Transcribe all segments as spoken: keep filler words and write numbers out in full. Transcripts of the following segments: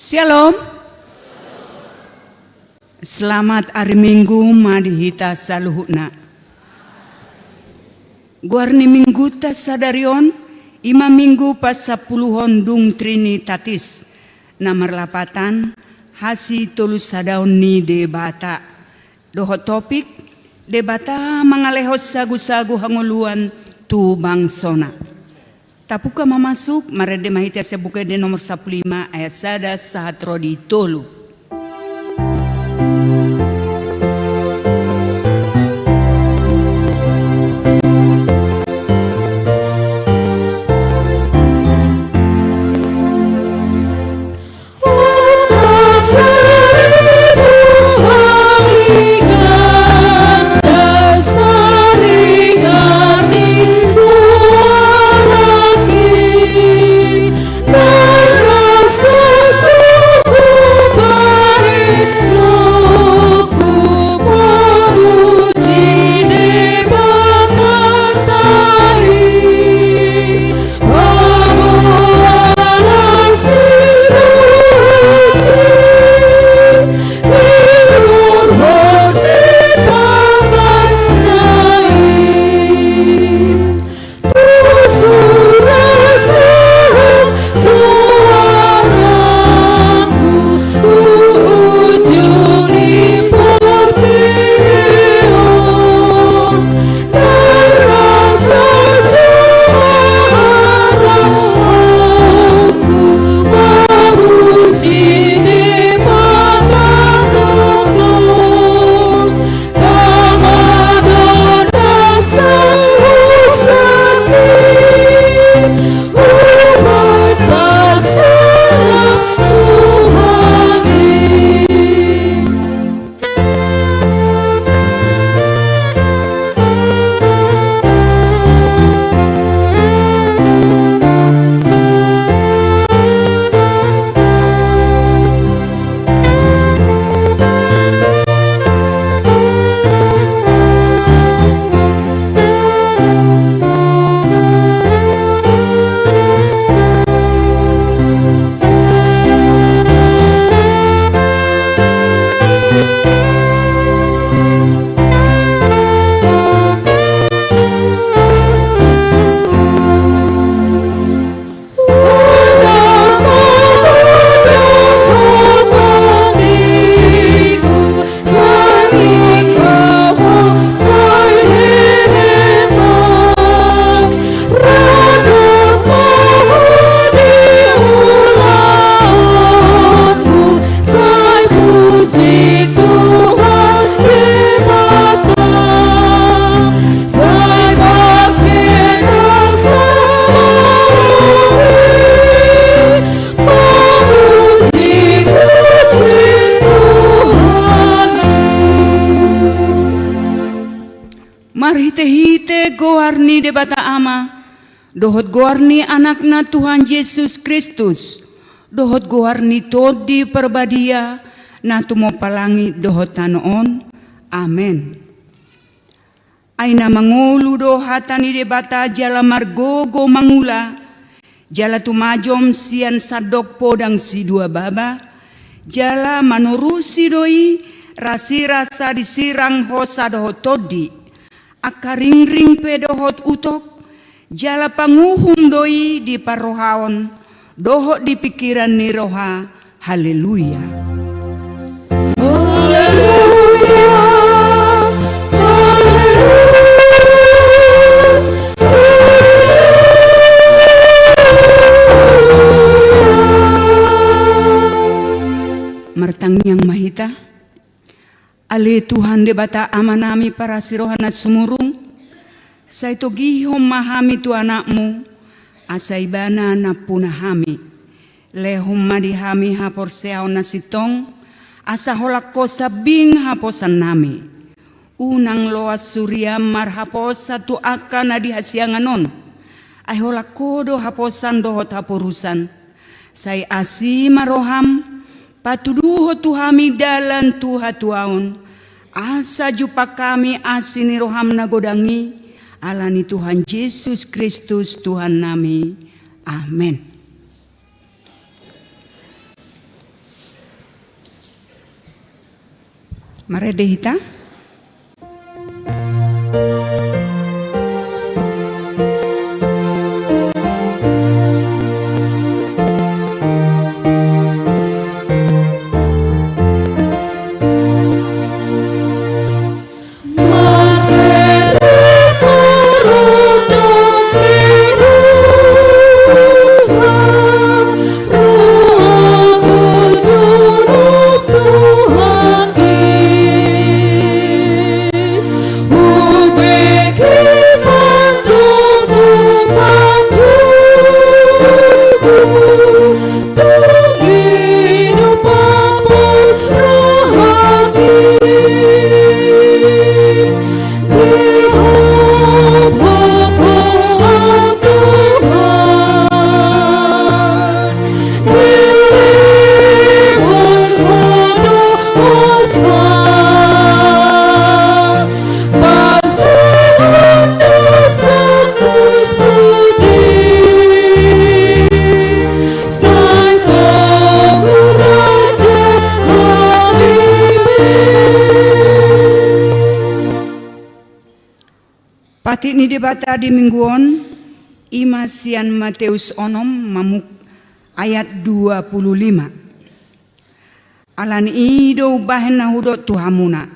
Shalom. Selamat ari Minggu ma di hita saluhutna. Goar ni Mingguta sadari on, i ma Minggu pasampuluhon dung Trinitatis, na marlapatan hasitolusadaon ni Debata. Dohot topik, Debata mangalehon sagusagu hangoluan tu bangsona. Tabuka ma masuk, marende ma hita sian Buku Ende nomor sampulu lima ayat sada sahat ro di tolu. Marhitehite goar ni Debata Ama, dohot goar ni Anakna Tuhan Jesus Kristus, dohot goar ni Tondi Parbadia, na tumompa langit dohot tano on. Amen. Ai na mangolu do hata ni Debata jala margogo mangula, jala tumajom sian sandok podang sidua baba, jala manorusi do i rasirasa di sirang hosa dohot tondi, angka ringring pe dohot utok, jala panguhum do i di parrohaon dohot di pingkiran ni roha. Haleluya. Haleluya. Haleluya. Martangiang ma hita. Ale Tuhan Debata Amanami parasi roha na sumurung, sai togihon ma hami tu Anakmu, asa Ibana nampuna hami. Lehon ma di hami haporseaon na sintong, asa holan Ho sambing haposannami. Unang loas huriaM marhaposan tu angka na di hasiangan on, ai holan Ho do haposan dohot haporusan. Sai asi ma rohaM, patuduhon tu hami dalan tu hatuaon, asa jumpang hami asi ni rohaM na godang i, ala ni Tuhan Jesus Kristus Tuhannami. Amen. Marende hita. Patik ni Debata di minggu on, i ma sian Mateus onom mamuk ayat dua puluh lima. Ala ni i do umbahen na hudok tu hamuna: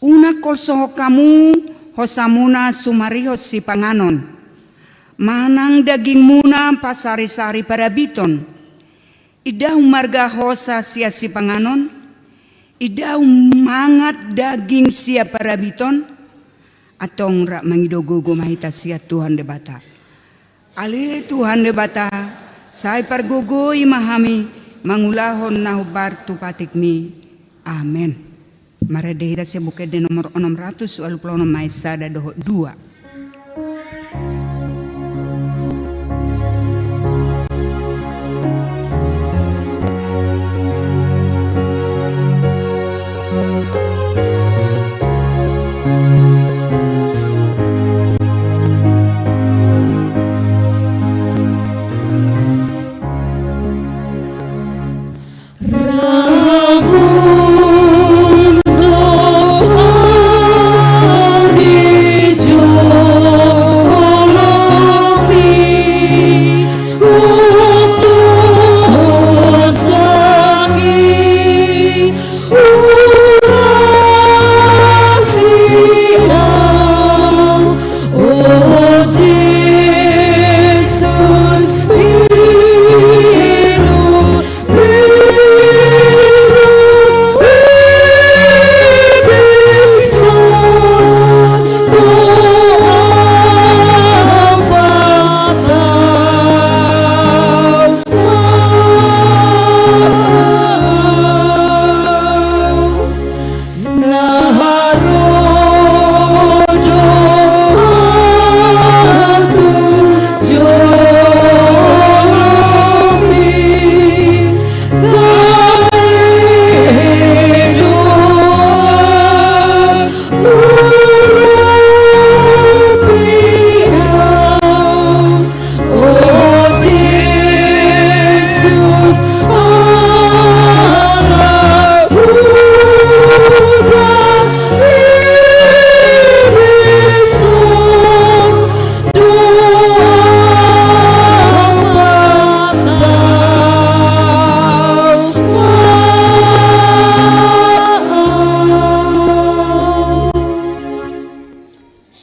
Unang holsohon hamu hosamuna sumarihon sipanganon, manang dagingmuna pasarisari parabiton. Inda humarga hosa sian sipanganon? Inda humangat daging sian parabiton? Antong rap mangido gogo ma hita sian Tuhan Debata. Ale Tuhan Debata, sai pargogoi ma hami mangulahon na hombar tu patikmi. Amen. Marende hita sian Buku Ende nomor onom ratus ualu pulu onom, ayat sada dohot dua.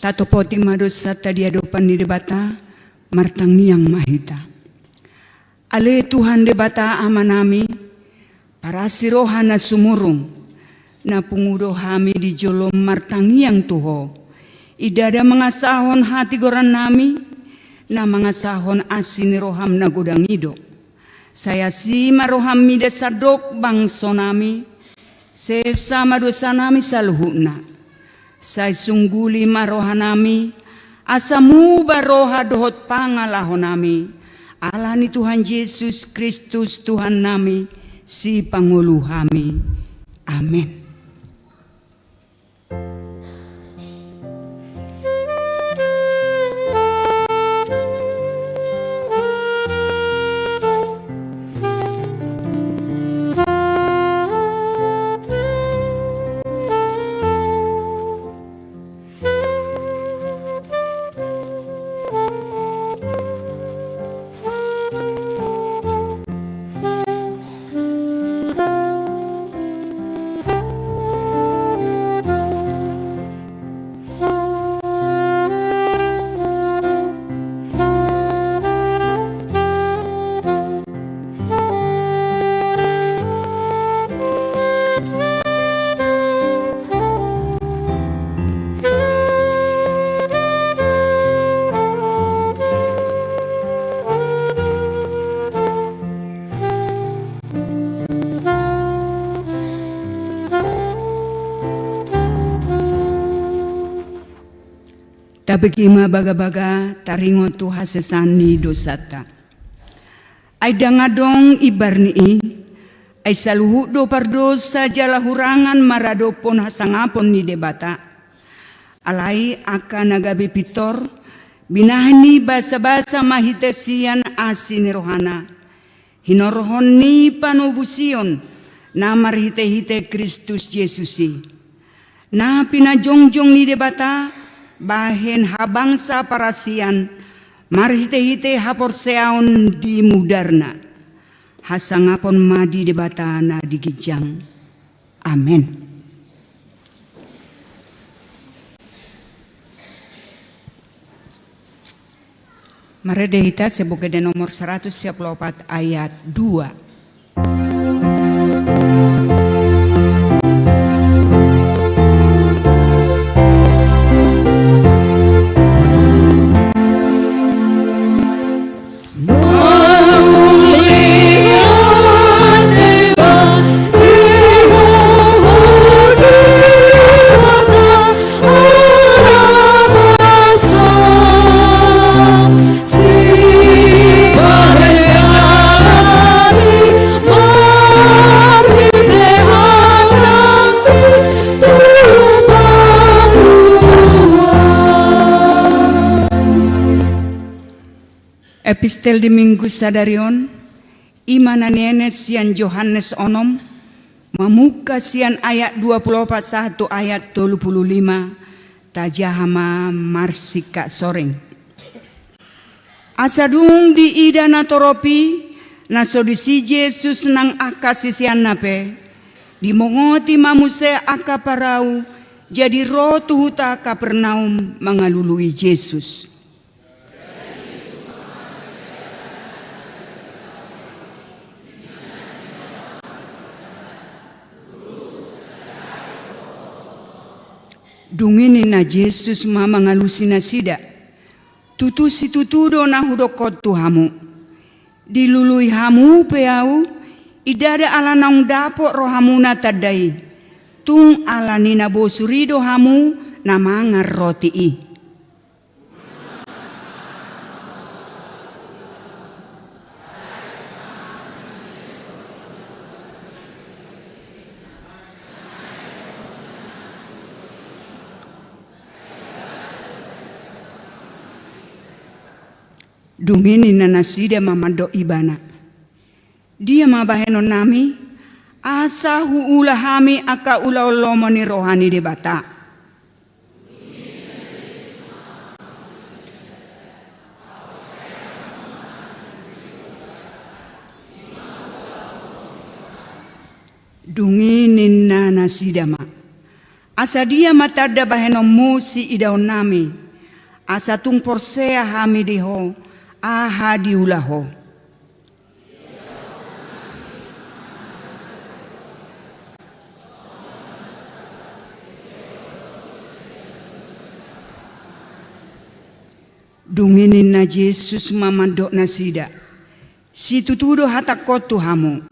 Tatopoti ma dosanta di adopan ni Debata, martangiang ma hita. Ale Tuhan Debata Amanami, parasi roha na sumurung, na pungu do hami di jolom martangiang tu Ho. Ndada mangasahon hatigorannami, na mangasahon asi ni roham na godang i do. Sai asi ma roham mida sandok bangsonami, sesa ma dosanami saluhutna. Sai sungguli ma rohanami, asa muba roha dohot pangalahonami, ala ni Tuhan Jesus Kristus Tuhannami, Sipangolu hami. Amen. Tabege ma bagabaga taringot tu hasesaan ni dosanta. Ai ndang adong imbar ni i, ai saluhut do pardosa jala hurangan maradophon hasangapon ni Debata. Alai angka na gabe pintor, binahen ni basabasa marhite sian asi ni rohana, hinorhon ni panobusion na marhitehite Kristus Jesus i. Na pinajongjong ni Debata bahen habangsa parasian marhitehite haporseaon di mudarna. Hasangapon ma di Debata na di ginjang. Amen. Marende hita sian Buku Ende nomor saratus sia pulu opat ayat dua. Epistel di Minggu sadari on, i ma na nienet sian Johannes onom, mamungka sian ayat dua pulu opat sahat tu ayat tolu pulu lima, tajaha ma marsingkat soreng. Asa dung diida natorop i, na so disi Jesus nang angka siseanna pe, dimongoti ma muse angka parau, jadi ro tu huta Kapernaum mangalului Jesus. Dung i ninna Jesus ma mangalusi nasida: Tutu situtu do na hudokkon tu hamu. Dilului hamu pe Ahu, i ndada ala naung dapot rohamuna tanda i, tung ala ni na bosur i do hamu na mangan roti i. Dung i ninna nasida ma mandok Ibana: Dia ma bahenonnami, asa huula hami angka ulaon lomo ni roha ni Debata? Dung i ninna nasida ma: Asa dia ma tanda bahenonmu siidaonnami, asa tung porsea hami di ho, aha diula ho? Dung i ninna Jesus ma mandok nasida: Situtu do hatangkon tu hamu.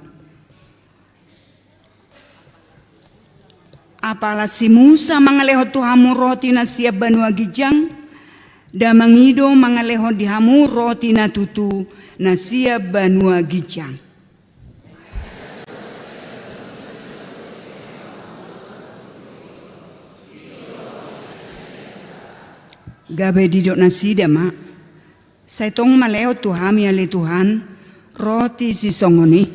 Apala si Musa mangalehon tu hamu roti na sian banua ginjang, damang i do mangalehon di hamu roti na tutu na sian banua ginjang. Gabe didok nasida ma: Sai tong malehon tu hami ale Tuhan, roti sisongon i.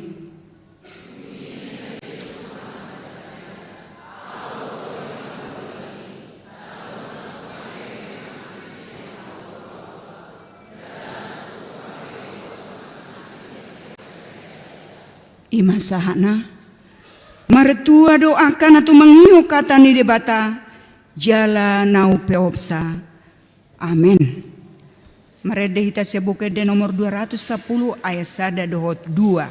I ma sahatna. Martua do angka na tumangihon hata ni Debata, jala na umpeopsa. Amen. Marende hita sian Buku Ende nomor dua ratus sapuluh ayat sada dohot dua.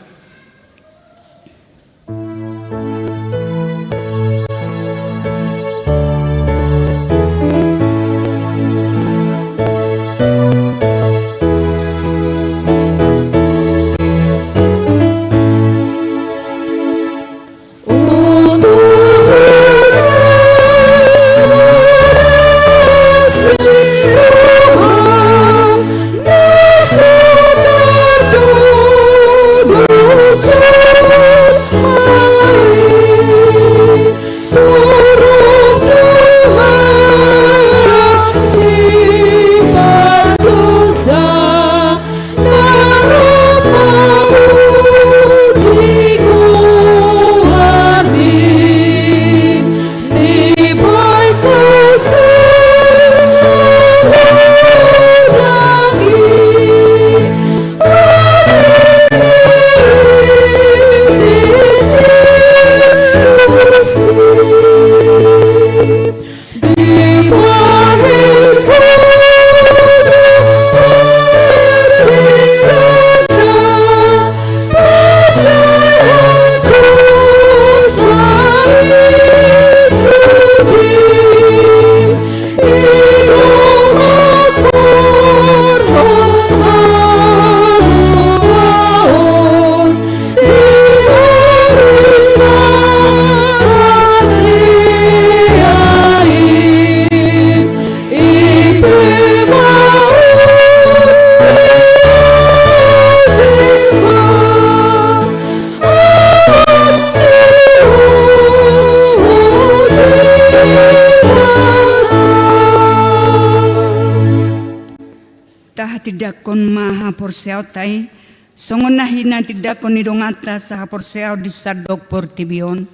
Tindangkon ma haporseaonta i, songon na hinatindangkon ni donganta sahaporseaon di sandok portibi on.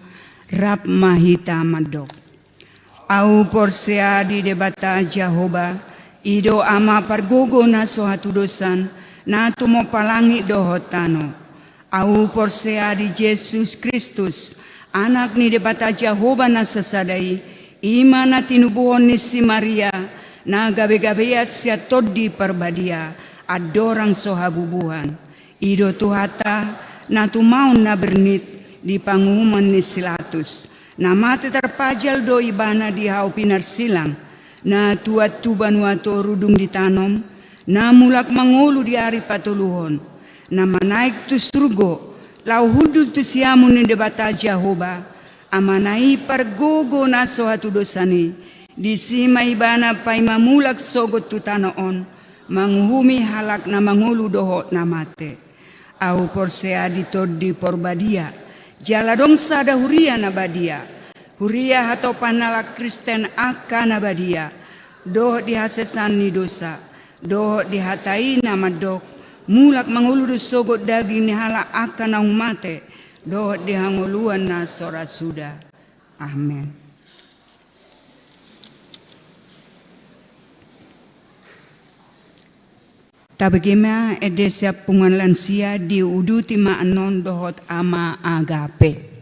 Rap ma hita mandok. Ahu porsea di Debata Jahowa, i do Ama pargogo na so hatudosan, na tumompa langit dohot tano. Ahu porsea di Jesus Kristus, Anak ni Debata Jahowa na sasada i, i ma na tinubuhon ni si Maria, na gabegabean sian Tondi Parbadia, andorang so habubuhan. I do Tuhanta, na tumaon na bernit di panguhuman ni si Latus, na mate tarpajal do ibana di hau pinarsilang, na tuat tu banua toru dung ditanom, na mulak mangolu di ari patoluhon, na manaek tu surgo, laho hundul tu siamun ni Debata Jahowa, Amana i pargogo na so hatudosan i, disi ma ibana paima mulak sogot tu tano on, manguhumi halak na mangolu dohot na mate. Ahu porsea di Tondi Porbadia, jala adong sada huria na badia, huria hatopan halak Kristen angka na badia, dohot di hasesaan ni dosa, dohot di hata i na mandok, mulak mangolu do sogot daging ni halak angka naung mate, dohot di hangoluan na so ra suda. Amen. Tabege ma ende sian punguan lansia, diuduti ma annon dohot Ama Agape.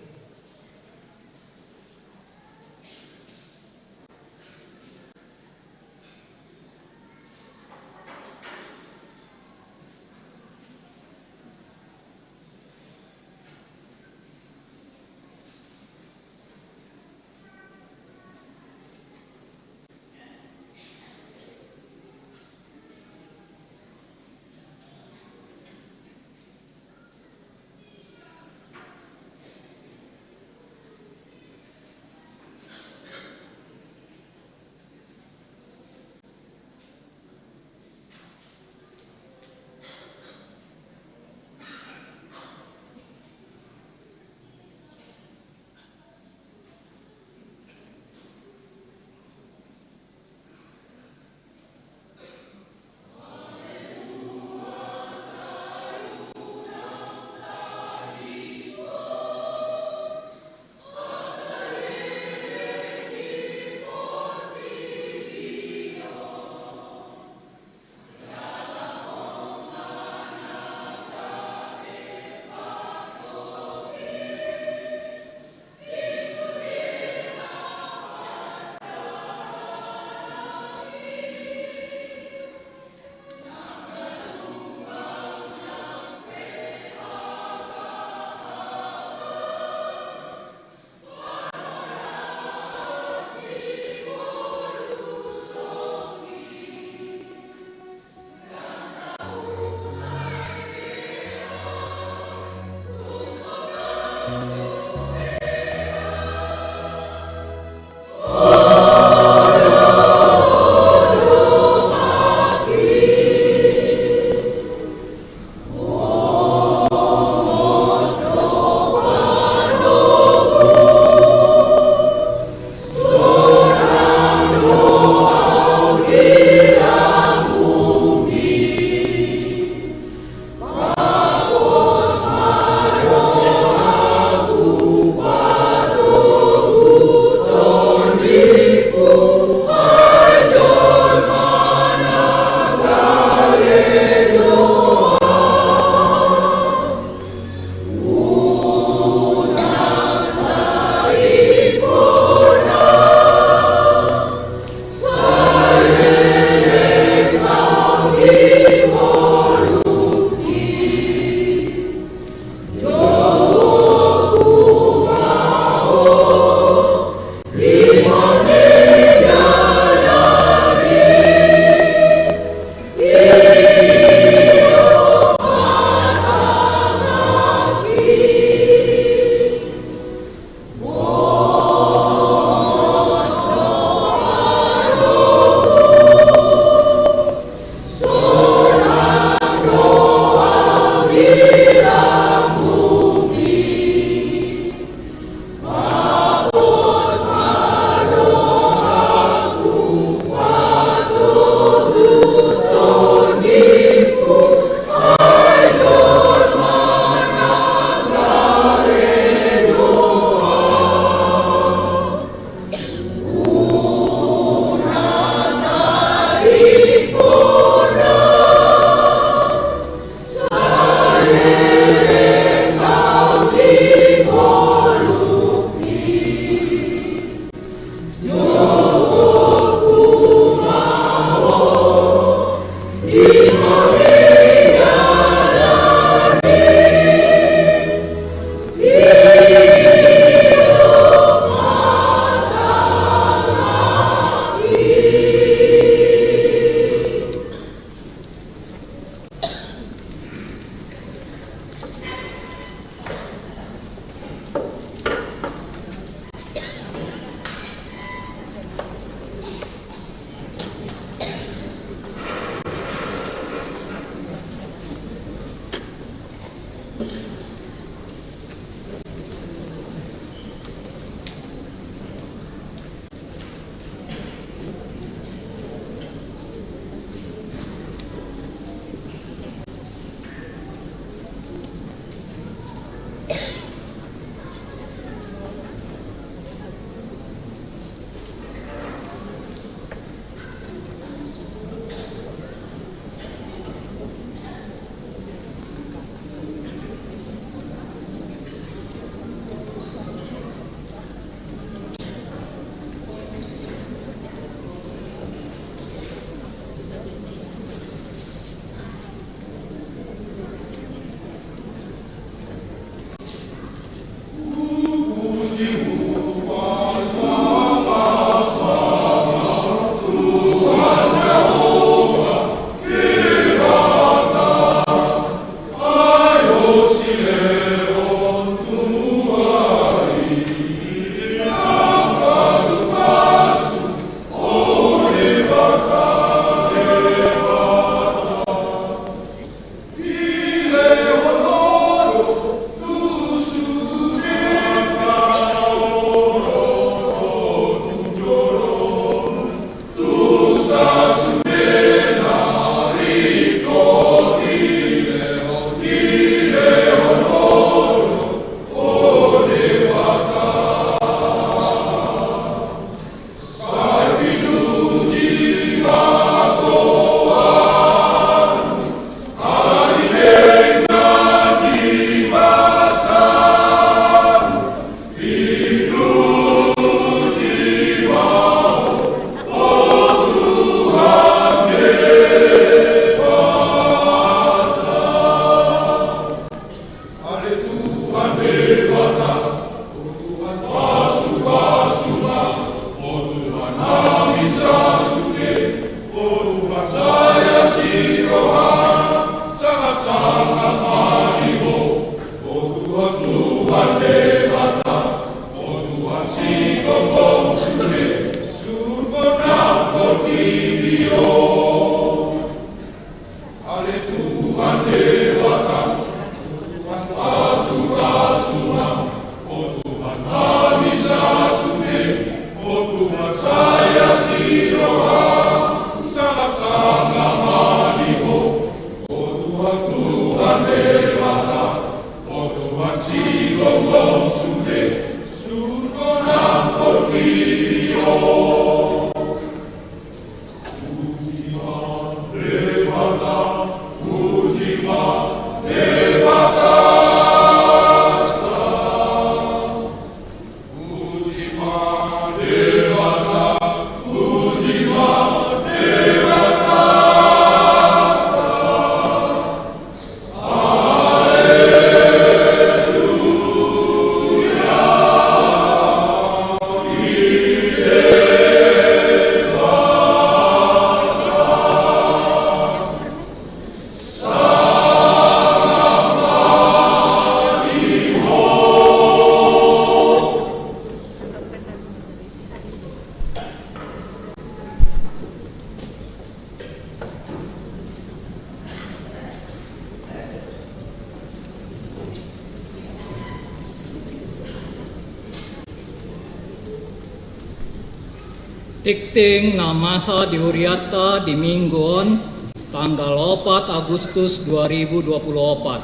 Tingting na masa di hurianta di Minggu on, tanggal opat Agustus dua ribu dua puluh opat.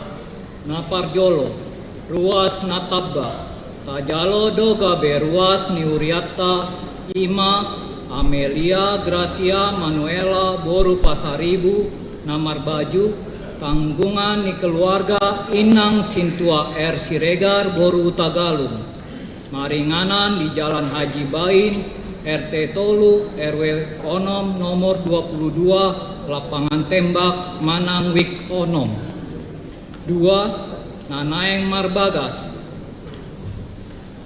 Na parjolo, ruas na tamba. Tajalo do gabe ruas ni hurianta, i ma Amelia Gracia Manuela boru Pasaribu, na marbaju tanggungan ni keluarga Inang Sintua R. Siregar boru Hutagalung. Maringanan di Jalan Haji Bain, R T tolu, R W onom, nomor dua puluh dua, Lapangan Tembak, Manang, wik onom. Dua, na naeng marbagas.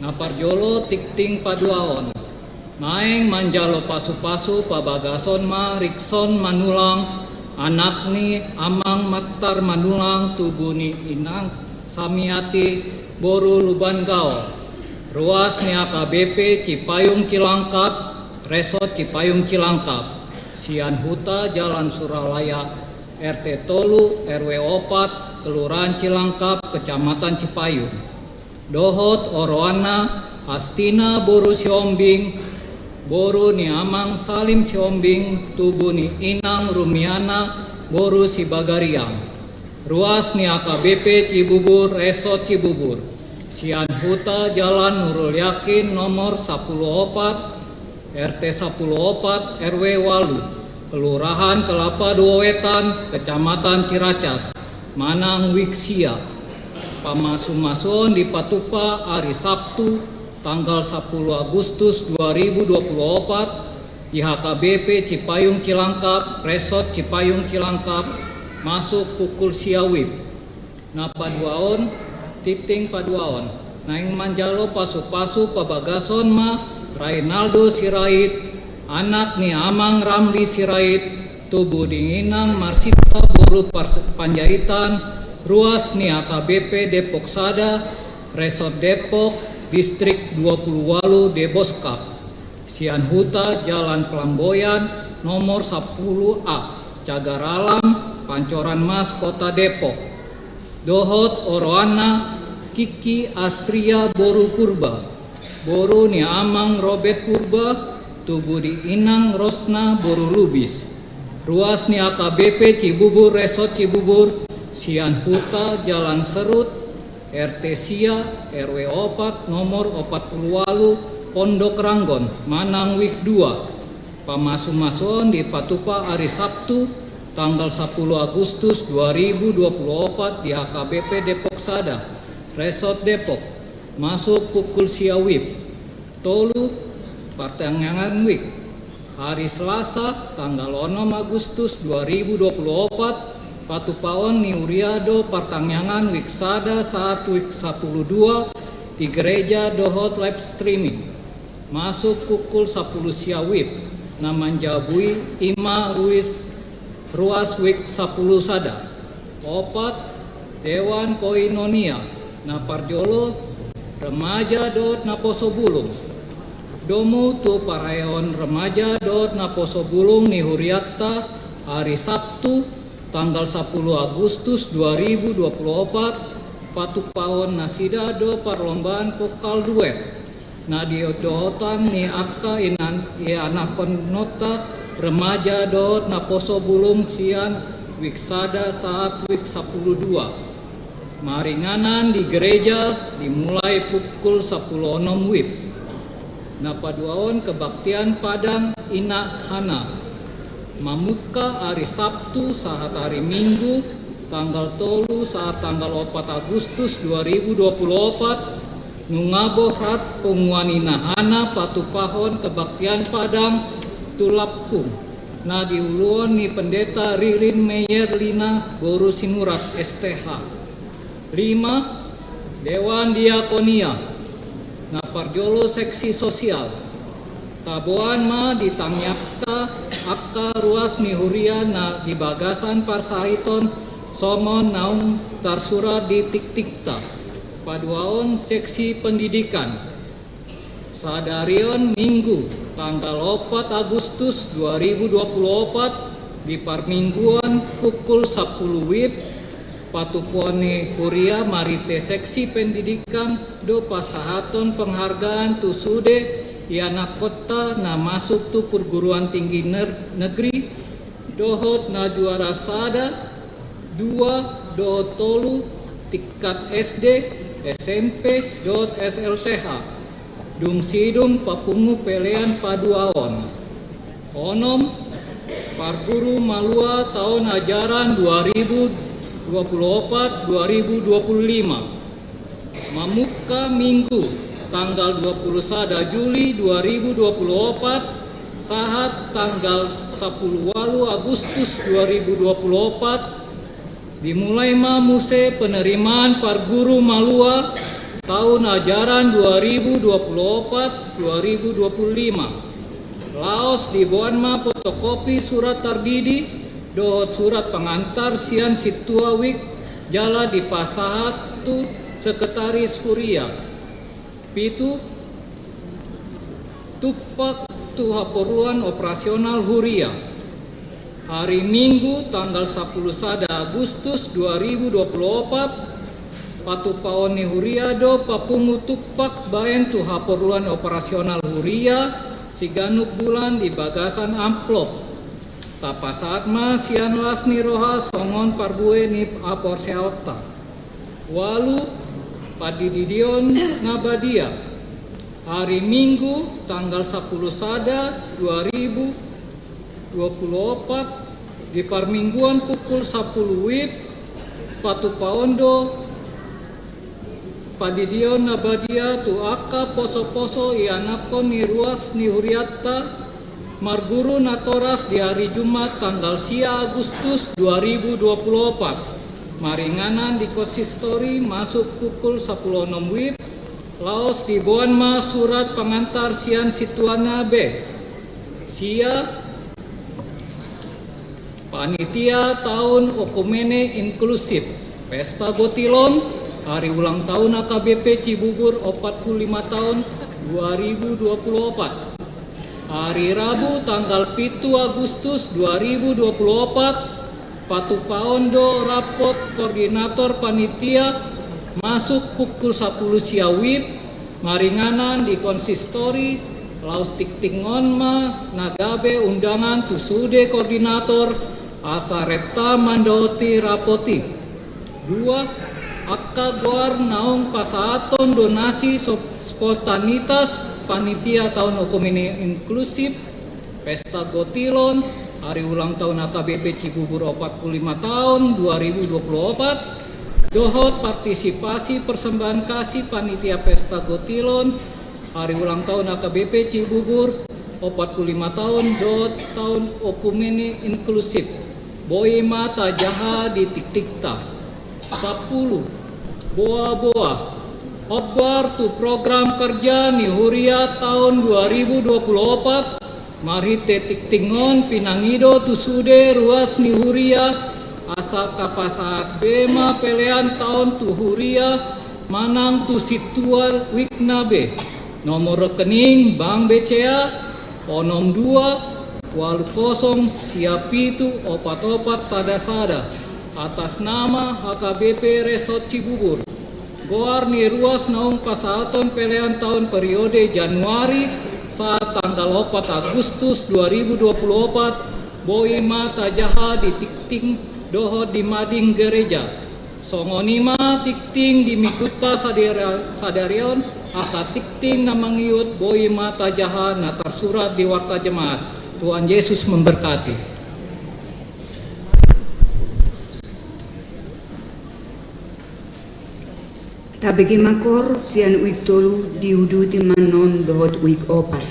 Na parjolo, tingting paduahon. Naeng manjalo pasupasu pabagason ma Rikson Manulang, anak ni Amang Mattar Manulang, tubu ni Inang Samiati boru Lumban Gaol. Ruas ni H K B P Cipayung Cilangkap, Resort Cipayung Cilangkap. Sian Huta Jalan Suralaya, R T tolu, R W opat, Kelurahan Cilangkap, Kecamatan Cipayung. Dohot oroanna, Astina boru Sihombing, boru ni Amang Salim Sihombing, tubu ni Inang Rumiana boru Sibagariang. Ruas ni H K B P Cibubur, Resort Cibubur. Sian Huta Jalan Nurul Yakin nomor sapuluh opat, R T sapuluh opat, R W walu, Kelurahan Kelapa Dua Wetan, Kecamatan Ciracas, manang wik sia. Pamasumasuon dipatupa ari Sabtu, tanggal sapuluh Agustus dua ribu dua puluh opat, di H K B P Cipayung Cilangkap, Resort Cipayung Cilangkap, masuk pukul sia wib. Na paduahon, tingting paduahon. Naeng manjalo pasupasu pabagason ma Rainaldo Sirait, anak ni Amang Ramli Sirait, tubu ni Inang Marsita boru Pars-, Panjaitan, ruas ni H K B P Depok Sada, Resort Depok, Distrik dua puluh walu, Deboskap. Sian Huta Jalan Pelamboyan nomor sapuluh A, Cagar Alam, Pancoran Mas, Kota Depok. Dohot oroanna, Kiki Astria boru Purba, boru ni Amang Robert Purba, tubu ni Inang Rosna boru Lubis. Ruas ni H K B P Cibubur, Resort Cibubur, sian Huta Jalan Serut, R T sia, R W opat, nomor opat puluh walu, Pondok Ranggon, manang wik dua. Pamasumasuon dipatupa ari Sabtu, tanggal sapuluh Agustus dua ribu dua puluh opat, di H K B P Depok Sada, Resort Depok, masuk pukul sia wib. Tolu, partangiangan wik. Hari Selasa, tanggal onom Agustus dua ribu dua puluh opat, patupaon ni huria do partangiangan wik sada sahat wik sapuluh dua di gereja dohot live streaming. Masuk pukul sapuluh sia wib, na manjabui i ma ruis ruas wik sapuluh sada. Opat, Dewan Koinonia, na parjolo, remaja dohot naposo bulung. Domu tu parayaan remaja dohot naposo bulung ni hurianta, hari Sabtu, tanggal sapuluh Agustus dua ribu dua puluh opat, patupaon nasida do parlombaan vokal duet. na di dohotan ni angka inan-, ianakhononta remaja dohot naposo bulung sian wik sada sahat wik sampulu dua. Maringanan di gereja dimulai pukul sampulu onom wib. Na paduahon kebaktian Padang Ina Hana. Mamungka ari Sabtu sahat ari Minggu, tanggal tolu sahat tanggal opat Agustus dua ribu dua pulu opat, nunga borat punguan Ina Hana patupahon kebaktian Padang tu Lampung, na diuluhon ni Pendeta Ririn Meyer Lina boru Sinurat S T H. Lima, Dewan Diakonia. Na parjolo seksi sosial. Taboan ma di tangiangta angka ruas ni huria na di bagasan parsahiton songon naung tarsurat di tiktikta. Paduahon seksi pendidikan. Sadarion Minggu tanggal opat Agustus dua ribu dua pulu opat di parmingguan pukul sampulu wib, patupaon ni huria marhite seksi pendidikan do pasahaton penghargaan tu sude ianakhonta na masuk tu perguruan tinggi ner-, negeri dohot na juara sada, dua dohot tolu tingkat S D, S M P dohot S L T H. Dung sidung papungu pelean paduahon. Onom, parguru malua taon ajaran dua ribu dua pulu opat dua ribu dua pulu lima. Mamungka Minggu tanggal dua pulu sada Juli dua ribu dua pulu opat sahat tanggal sampulu ualu Agustus dua ribu dua pulu opat, dimulai ma muse penerimaan parguru malua taon ajaran dua ribu dua pulu opat dua ribu dua pulu lima. Laos diboan ma fotokopi surat tardidi dohot surat pengantar sian sintua wik jala dipasahat tu sekretaris huria. Pitu, tumpak tu haporluan operasional huria. Hari Minggu tanggal sampulu sada Agustus dua ribu dua pulu opat, patupaon ni huria do papungu tumpak baen tu haporluan operasional huria siganup bulan di bagasan amplop. Tapasahat ma sian las ni roha songon parbue ni haporseaonta. Ualu, pandidion na badia. Hari Minggu tanggal sampulu sada dua ribu dua pulu opat di parmingguan pukul sampulu wib, patupaon do pandidion na badia tu angka poso-poso ianakhon ni ruas ni hurianta, marguru natoras di hari Jumat tanggal sia Agustus dua ribu dua pulu opat, maringanan di konsistori masuk pukul sampulu onom wib, laos diboan ma surat pengantar sian sintuana be. Sia, panitia taon okumene inklusif, pesta gotilon, hari ulang tahun A K B P Cibubur opat pulu lima tahun dua ribu dua pulu opat. Hari Rabu tanggal pitu Agustus dua ribu dua pulu opat, patupaon do rapot koordinator panitia masuk pukul sampulu sia wib, maringanan di konsistori, laos tingtingon ma na gabe undangan tu sude koordinator asa renta mandaoti rapot i. Dua, angka goar naung pasahaton donasi so-, spontanitas panitia taon okumene inklusif, pesta gotilon, hari ulang tahun A K B P Cibubur opat pulu lima tahun dua ribu dua pulu opat, dohot partisipasi persembahan kasih panitia pesta gotilon, hari ulang tahun A K B P Cibubur opat pulu lima tahun dohot taon okumene inklusif. Boi ma tajaha di tiktikta. Sampulu, boa-boa. Hombar tu program kerja ni huria taon dua ribu dua pulu opat, marhite tingtingon pinangido tu sude ruas ni huria, asa tapasahat be ma pelean taon tu huria manang tu sintua wikna be. Nomor rekening Bank B C A, onom dua, ualu kosong, sia pitu, opat opat, sada sada, atas nama H K B P Resort Cibubur. Goar ni ruas naung pasahaton pelean taon periode Januari sahat tanggal opat Agustus dua ribu dua puluh opat boi ma tajaha di tingting dohot di mading gereja. Songon i ma tingting di Minggunta sadari on, angka tingting na mangihut boi ma tajaha na tarsurat di Warta Jemaat. Tuhan Yesus memberkati. Tabege ma koor sian uik tolu, diuduti ma annon dohot uik opat.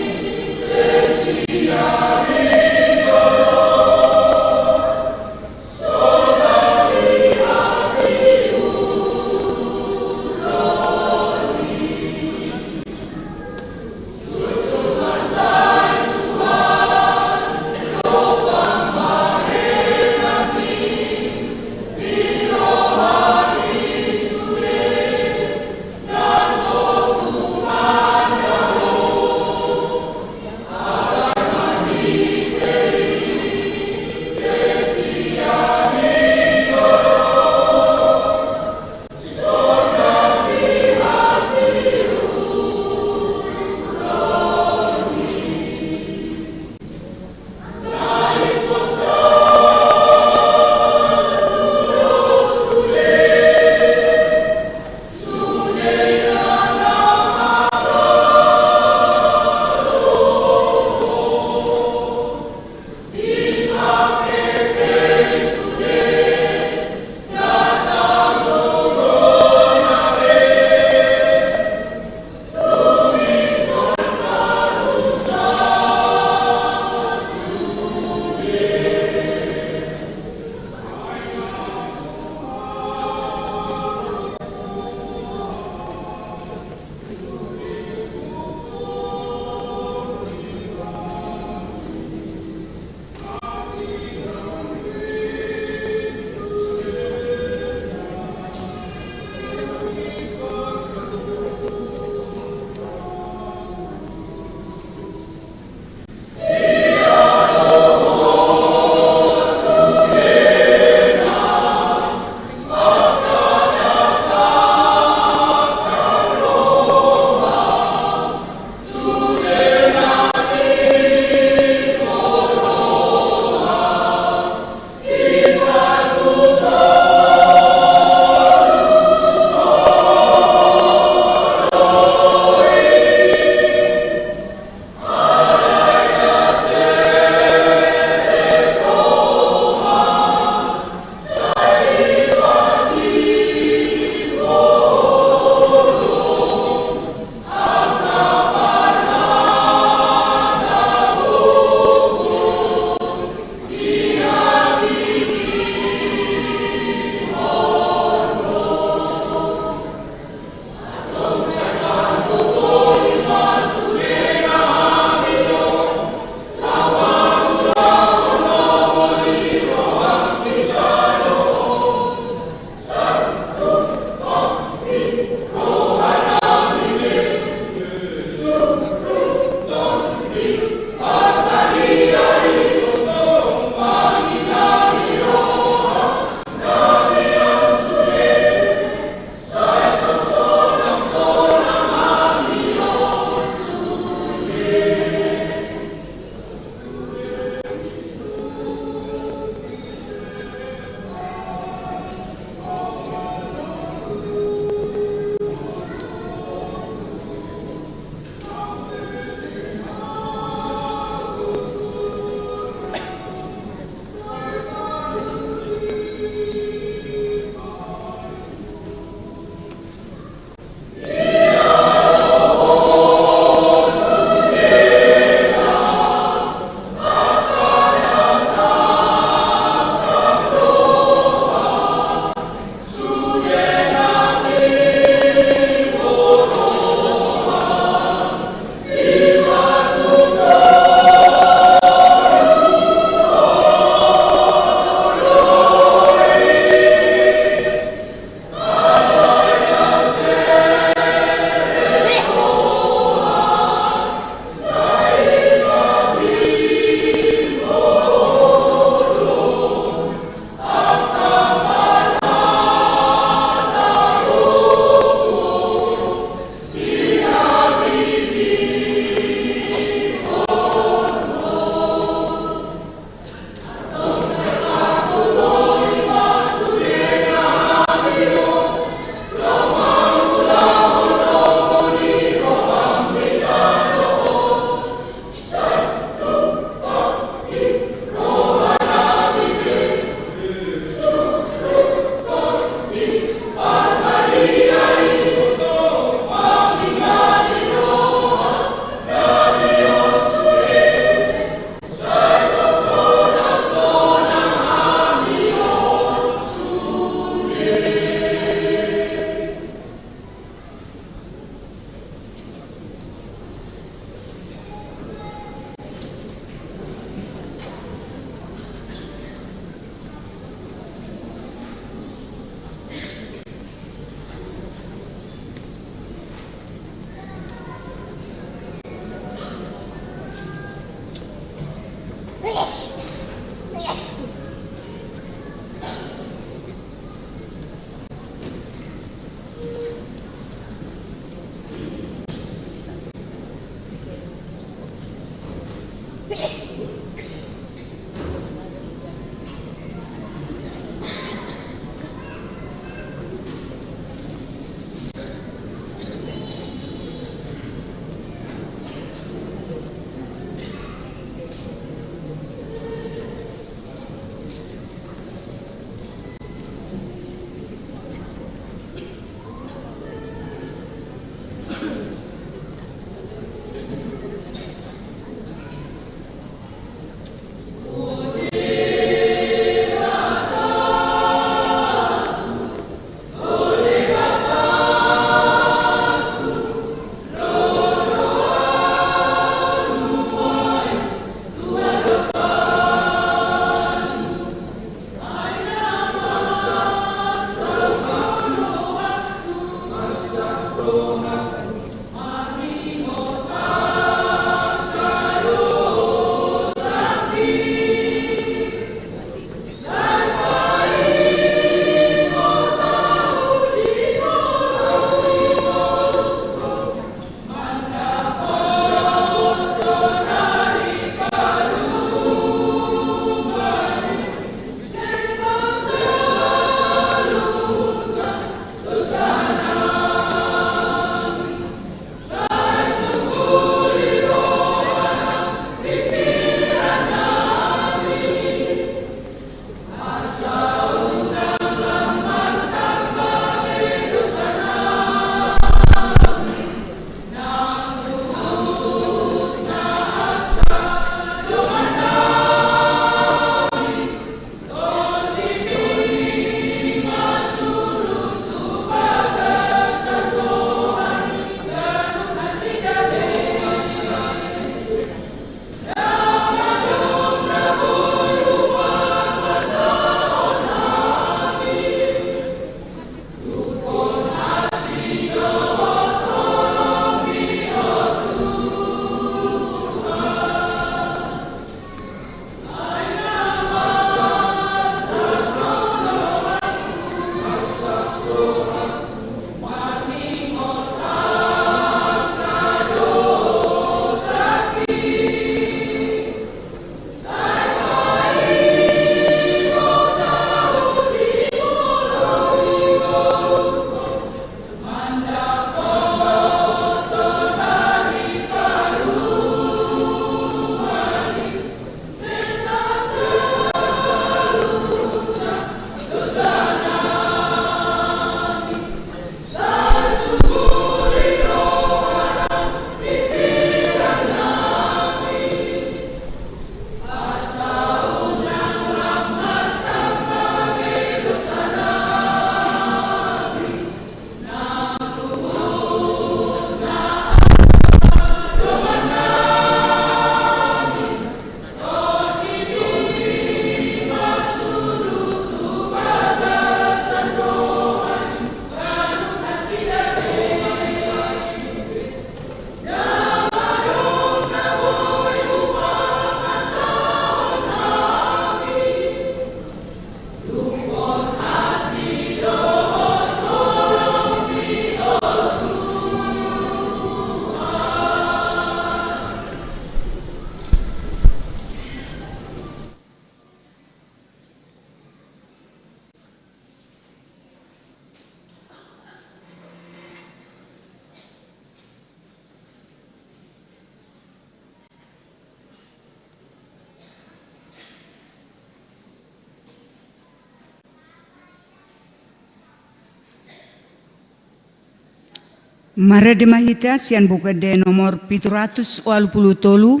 Marende ma hita sian Buku Ende nomor pitu ratus ualu pulu tolu,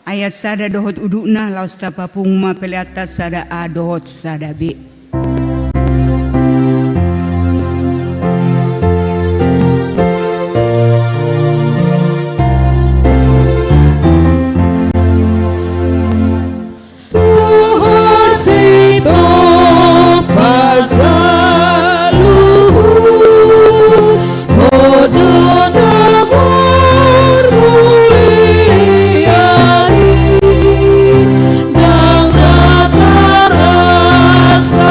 ayat sada dohot udutna, laos tapapungu ma peleanta sada A dohot sada B. Tuhan sitong pasaluhut, Ho do na marmulia i, ndang na tarasa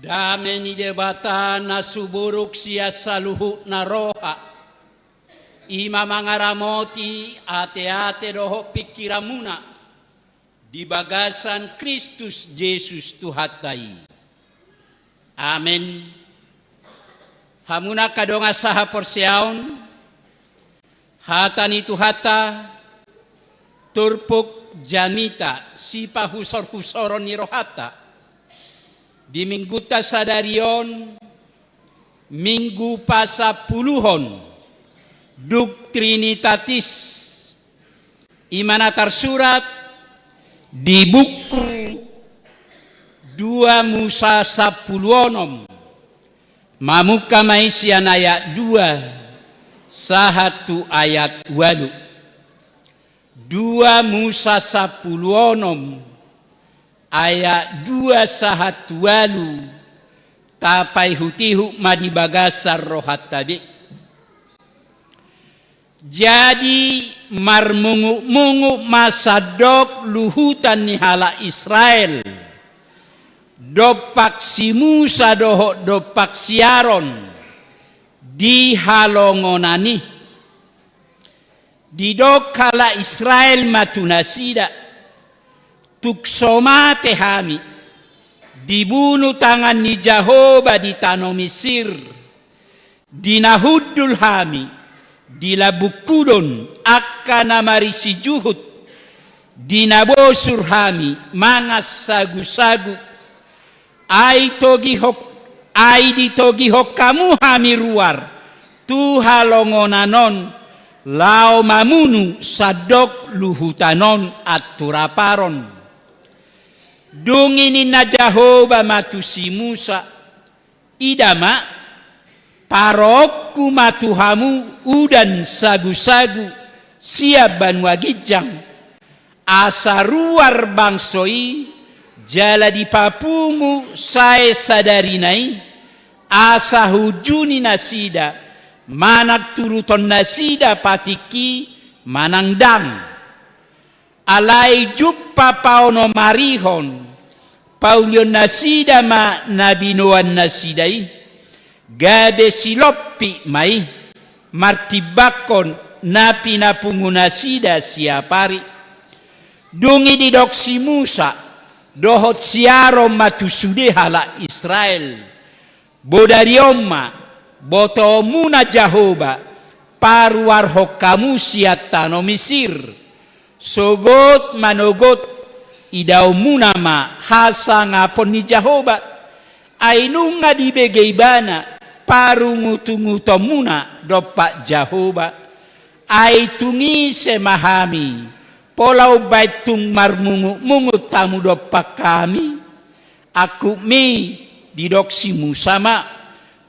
Dame ni Debata na suboruk sian saluhutna roha, i ma mangaramoti ateate dohot pingkiranmuna di bagasan Kristus Jesus Tuhanta i. Amen. Hamuna angka dongan sahaporseaon, hata ni Tuhanta, turpuk jamita sipahusorhusoron ni rohanta di Minggunta sadari on, Minggu pasampuluhon, dung Trinitatis, i ma na tarsurat di buku Dua Musa sampulu onom, mamungka ma i sian ayat dua sahat tu ayat ualu. Dua Musa sampulu onom, ayat dua sahat tu ualu, tapaihutihut ma di bagasan rohanta be. Jadi marmungutmungut ma sandok luhutan ni halak Israel dompak si Musa dohot dompak si Aron di halongonan i. Didok halak Israel ma tu nasida: Tung so mate hami dibunu tangan ni Jahowa di tano Misir, di na hundul hami di lambung hudon angka na marisi juhut, di na bosur hami mangan sagusagu. Ai togihon, ai ditogihon hamu hami ruar tu halongonan on, laho mamunu sandok luhutan on anturaparon. Dung i ninna Jahowa ma tu si Musa: Ida ma, paroonku ma tu hamu udan sagusagu sian banua ginjang, asa ruar bangso i jala dipapungu sae sadarina i, asa huunjuni nasida manang turuton nasida patikki manang ndang. Alai jumpang paonom arihon, paulion nasida ma na binoan nasida i, gabe silompit ma i martimbangkon na pinapungu nasida siapari. Dung i didok si Musa dohot si Aron ma tu sude halak Israel: Bodari on ma, botoonmuna Jahowa, paruarhon hamu sian tano Misir. Sogot manogot idaonmuna ma hasangapon ni Jahowa. Ai nunga dibege ibana parungutungutonmuna dompak Jahowa. Ai tung ise ma hami, pola umbahen tung marmungutmungut hamu dompak hami? Angkupmi, didok si Musa ma: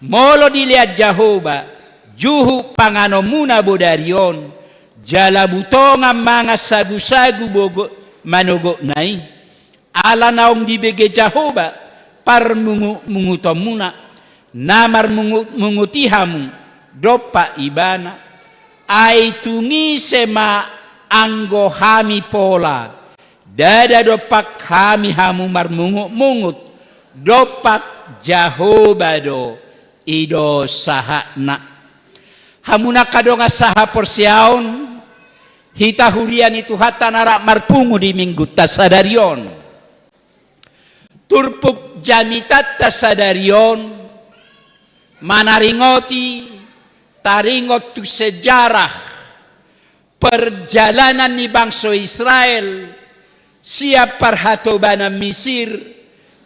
Molo dilean Jahowa juhut panganonmuna bodari on, jala butongan mangan sagusagu bogo-, manogotna i, ala naung dibege Jahowa parmungutmungutonmuna, na marmungutmungut i hamu dompak ibana. Ai tung ise ma anggo hami pola, ndada dompak hami hamu marmungutmungut, dompak Jahowa do i do sahatna. Hamuna angka dongan sahaporseaon, hita huria ni Tuhanta na rap marpungu di Minggunta sadari on. Turpuk jamitanta sadari on manaringoti, taringot tu sejarah perjalanan ni bangso Israel sian parhatobanan Misir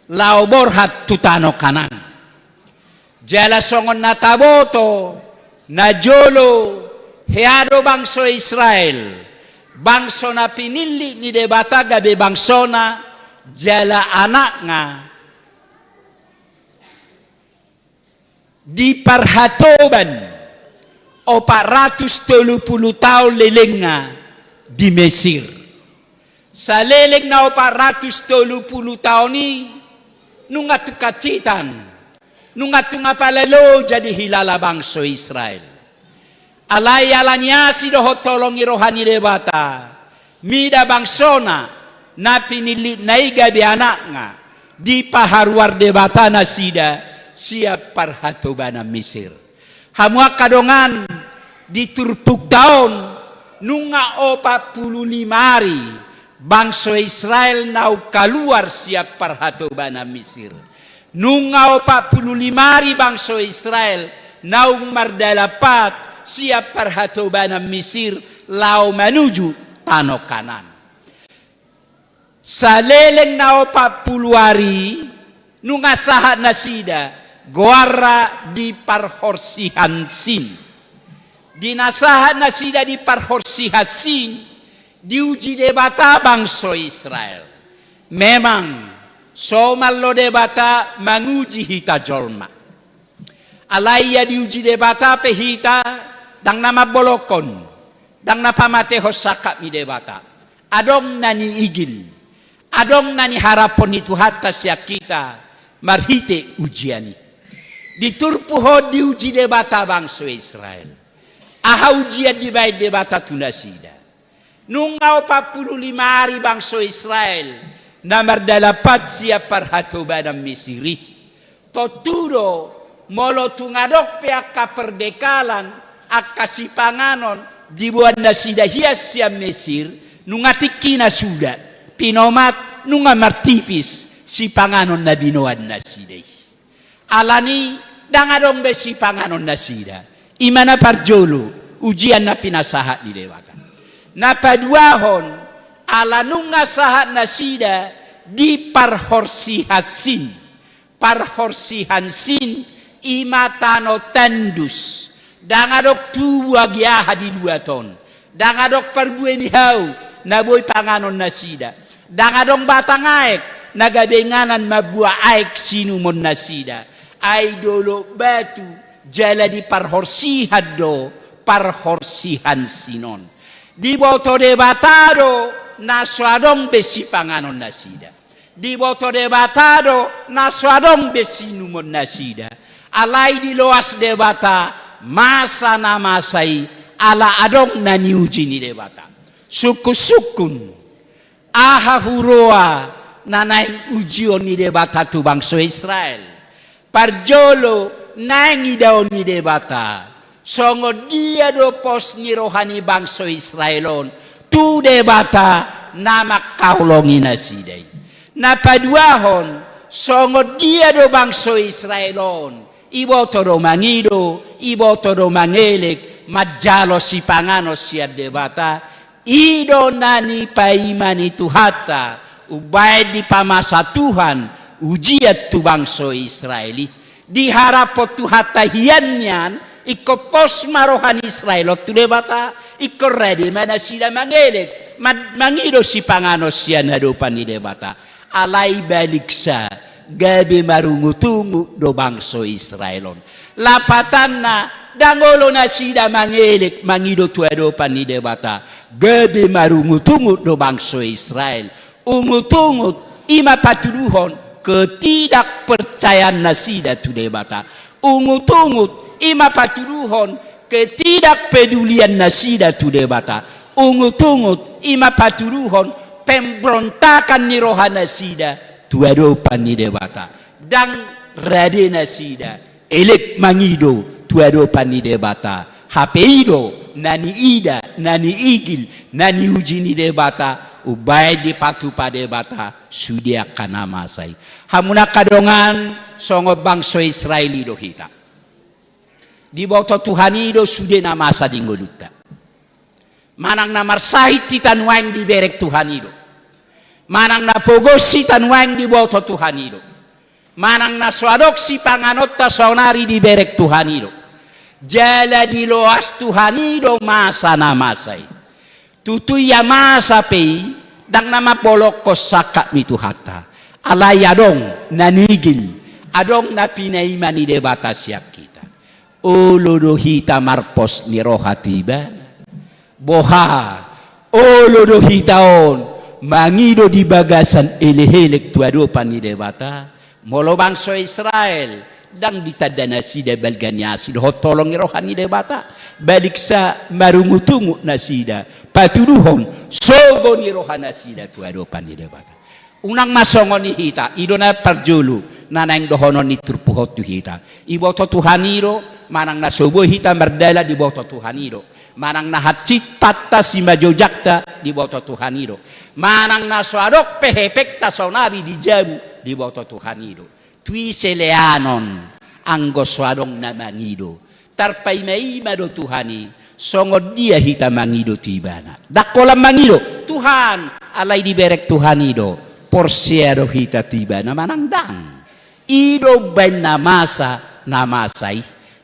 laho borhat tu tano Kanaan. Jala songon na taboto, najolo hea do bangso Israel, bangso na pinillit ni Debata gabe bangsona jala anakna, di parhatoban opat ratus tolu pulu taon lelengna di Mesir. Saleleng na opat ratus tolu pulu taon i nunga tung hansitan, nunga tung apala loja dihilala bangso Israel. Alai ala ni asi dohot holong ni roha ni Debata, mida bangsona na pinillitna i gabe anakna, dipaharuar Debata nasida sian parhatobanan Misir. Hamu angka dongan, di turpukta on, nunga opat pulu lima ari bangso Israel naung kaluar sian parhatobanan Misir. Nunga opat pulu lima ari bangso Israel naung mardalan pat sian parhatobanan Misir laho manuju tano Kanaan. Saleleng na opat pulu ari, nunga sahat nasida goarna di parhorsihan Sin. Di na sahat nasida di parhorsihan Sin, diuji Debata bangso Israel. Memang, somal do Debata manguji hita jolma. Alai ia diuji Debata pe hita, ndang na mambolongkon, ndang na pamatehon sangkap ni Debata. Adong na niigil, adong na niharaphon ni Tuhanta sian hita marhite ujian i. Di turpuk on diuji Debata bangso Israel. Aha ujian dibaen Debata tu nasida? Nunga opat pulu lima ari bangso Israel na mardalan pat sian parhatobanan Misir i. Tontu do, molo tung adong pe angka perbekalan, angka sipanganon diboan nasida hian sian Misir, nunga tingkina suda, pinomat nunga martipis sipanganon na binoan nasida i. Alani, ndang adong be sipanganon nasida. I ma na parjolo, ujian na pinasahat ni Debata. Na paduahon, ala nunga sahat nasida di parhorsihan Sin. Parhorsihan Sin, i ma tano tandus. Ndang adong tubu agi aha di luat on. Ndang adong parbue ni hau na boi panganon nasida. Ndang adong batang aek na gabe inganan mambuat aek siinumon nasida. Ai dolok batu jala di parhorsihan do parhorsihan Sin on. Diboto Debata do na so adong be sipanganon nasida. Diboto Debata do na so adong be siinumon nasida. Alai diloas Debata masa na masa i, ala adong na niuji ni Debata. Sungkun-sungkun, aha huroha na naeng ujion ni Debata tu bangso Israel? Parjolo, naeng idaon ni Debata songon dia do pos ni roha ni bangso Israel on tu Debata na mangkaholongi nasida i. Na paduahon, songon dia do bangso Israel on, iboto do mangido, iboto do mangelek, manjalo sipanganon sian Debata. I do na nipaima ni Tuhanta, umbaen dipamasa Tuhan ujian tu bangso Israel i. Diharaphon Tuhanta hian nian, ingkon pos ma roha ni Israel on tu Debata, ingkon rade ma nasida mangelek, ma-, mangido sipanganon sian adopan ni Debata. Alai baliksa, gabe marungut-ungut do bangso Israel on. Lapatanna, ndang olo nasida mangelek mangido tu adopan ni Debata. Gabe marungut-ungut do bangso Israel. Ungut-ungut i ma patuduhon ketidakpercayaan nasida tu Debata. Ungut-ungut i ma patuduhon ketidakpedulian nasida tu Debata. Ungut-ungut i ma patuduhon pemberontakan ni roha nasida tu adopan ni Debata. Ndang rade nasida elek mangido tu adopan ni Debata. Hape i do na niida, na niigil, na niuji ni Debata, umbaen dipatupa Debata sude angka na masa i. Hamu na angka dongan, songon bangso Israel i do hita. Diboto Tuhan i do sude na masa di ngolunta. Manang na marsahit hita nuaeng dibereng Tuhan i do. Manang na pogos hita nuaeng diboto Tuhan i do. Manang na so adong sipanganonta saonari dibereng Tuhan i do. Jala diloas Tuhan i do masa na masa i. Tutu ia masa pe i, ndang na mambolongkon sangkap ni Tuhanta. Alai adong na nigil, adong na pinaima ni Debata sian hita. Olo do hita marpos ni roha tu Ibana. Boha, olo do hita on mangido di bagasan elek-elek tu adopan ni Debata. Molo bangso Israel, ndang ditanda nasida balga ni asi dohot holong ni roha ni Debata. Baliksa marungut-ungut nasida patuduhon sogo ni roha nasida tu adopan ni Debata. Unang ma songon i hita, i do na parjolo na naeng dohonon ni turpuk on tu hita. Diboto Tuhan i do, manang na so boi hita mardalan diboto Tuhan i do. Manang na hansit panta simanjujungta diboto Tuhan i do. Manang na so adong pe hepengta sonari di jabu diboto Tuhan i do. Tu ise leanon anggo so adong na mangido. Tarpaimaima do Tuhan i, songon dia hita mangido tu Ibana. Ndang holan mangido, Tuhan, alai dibereng Tuhan i do. Porsea do hita tu Ibana manang ndang? I do umbaen na masa, na masa i.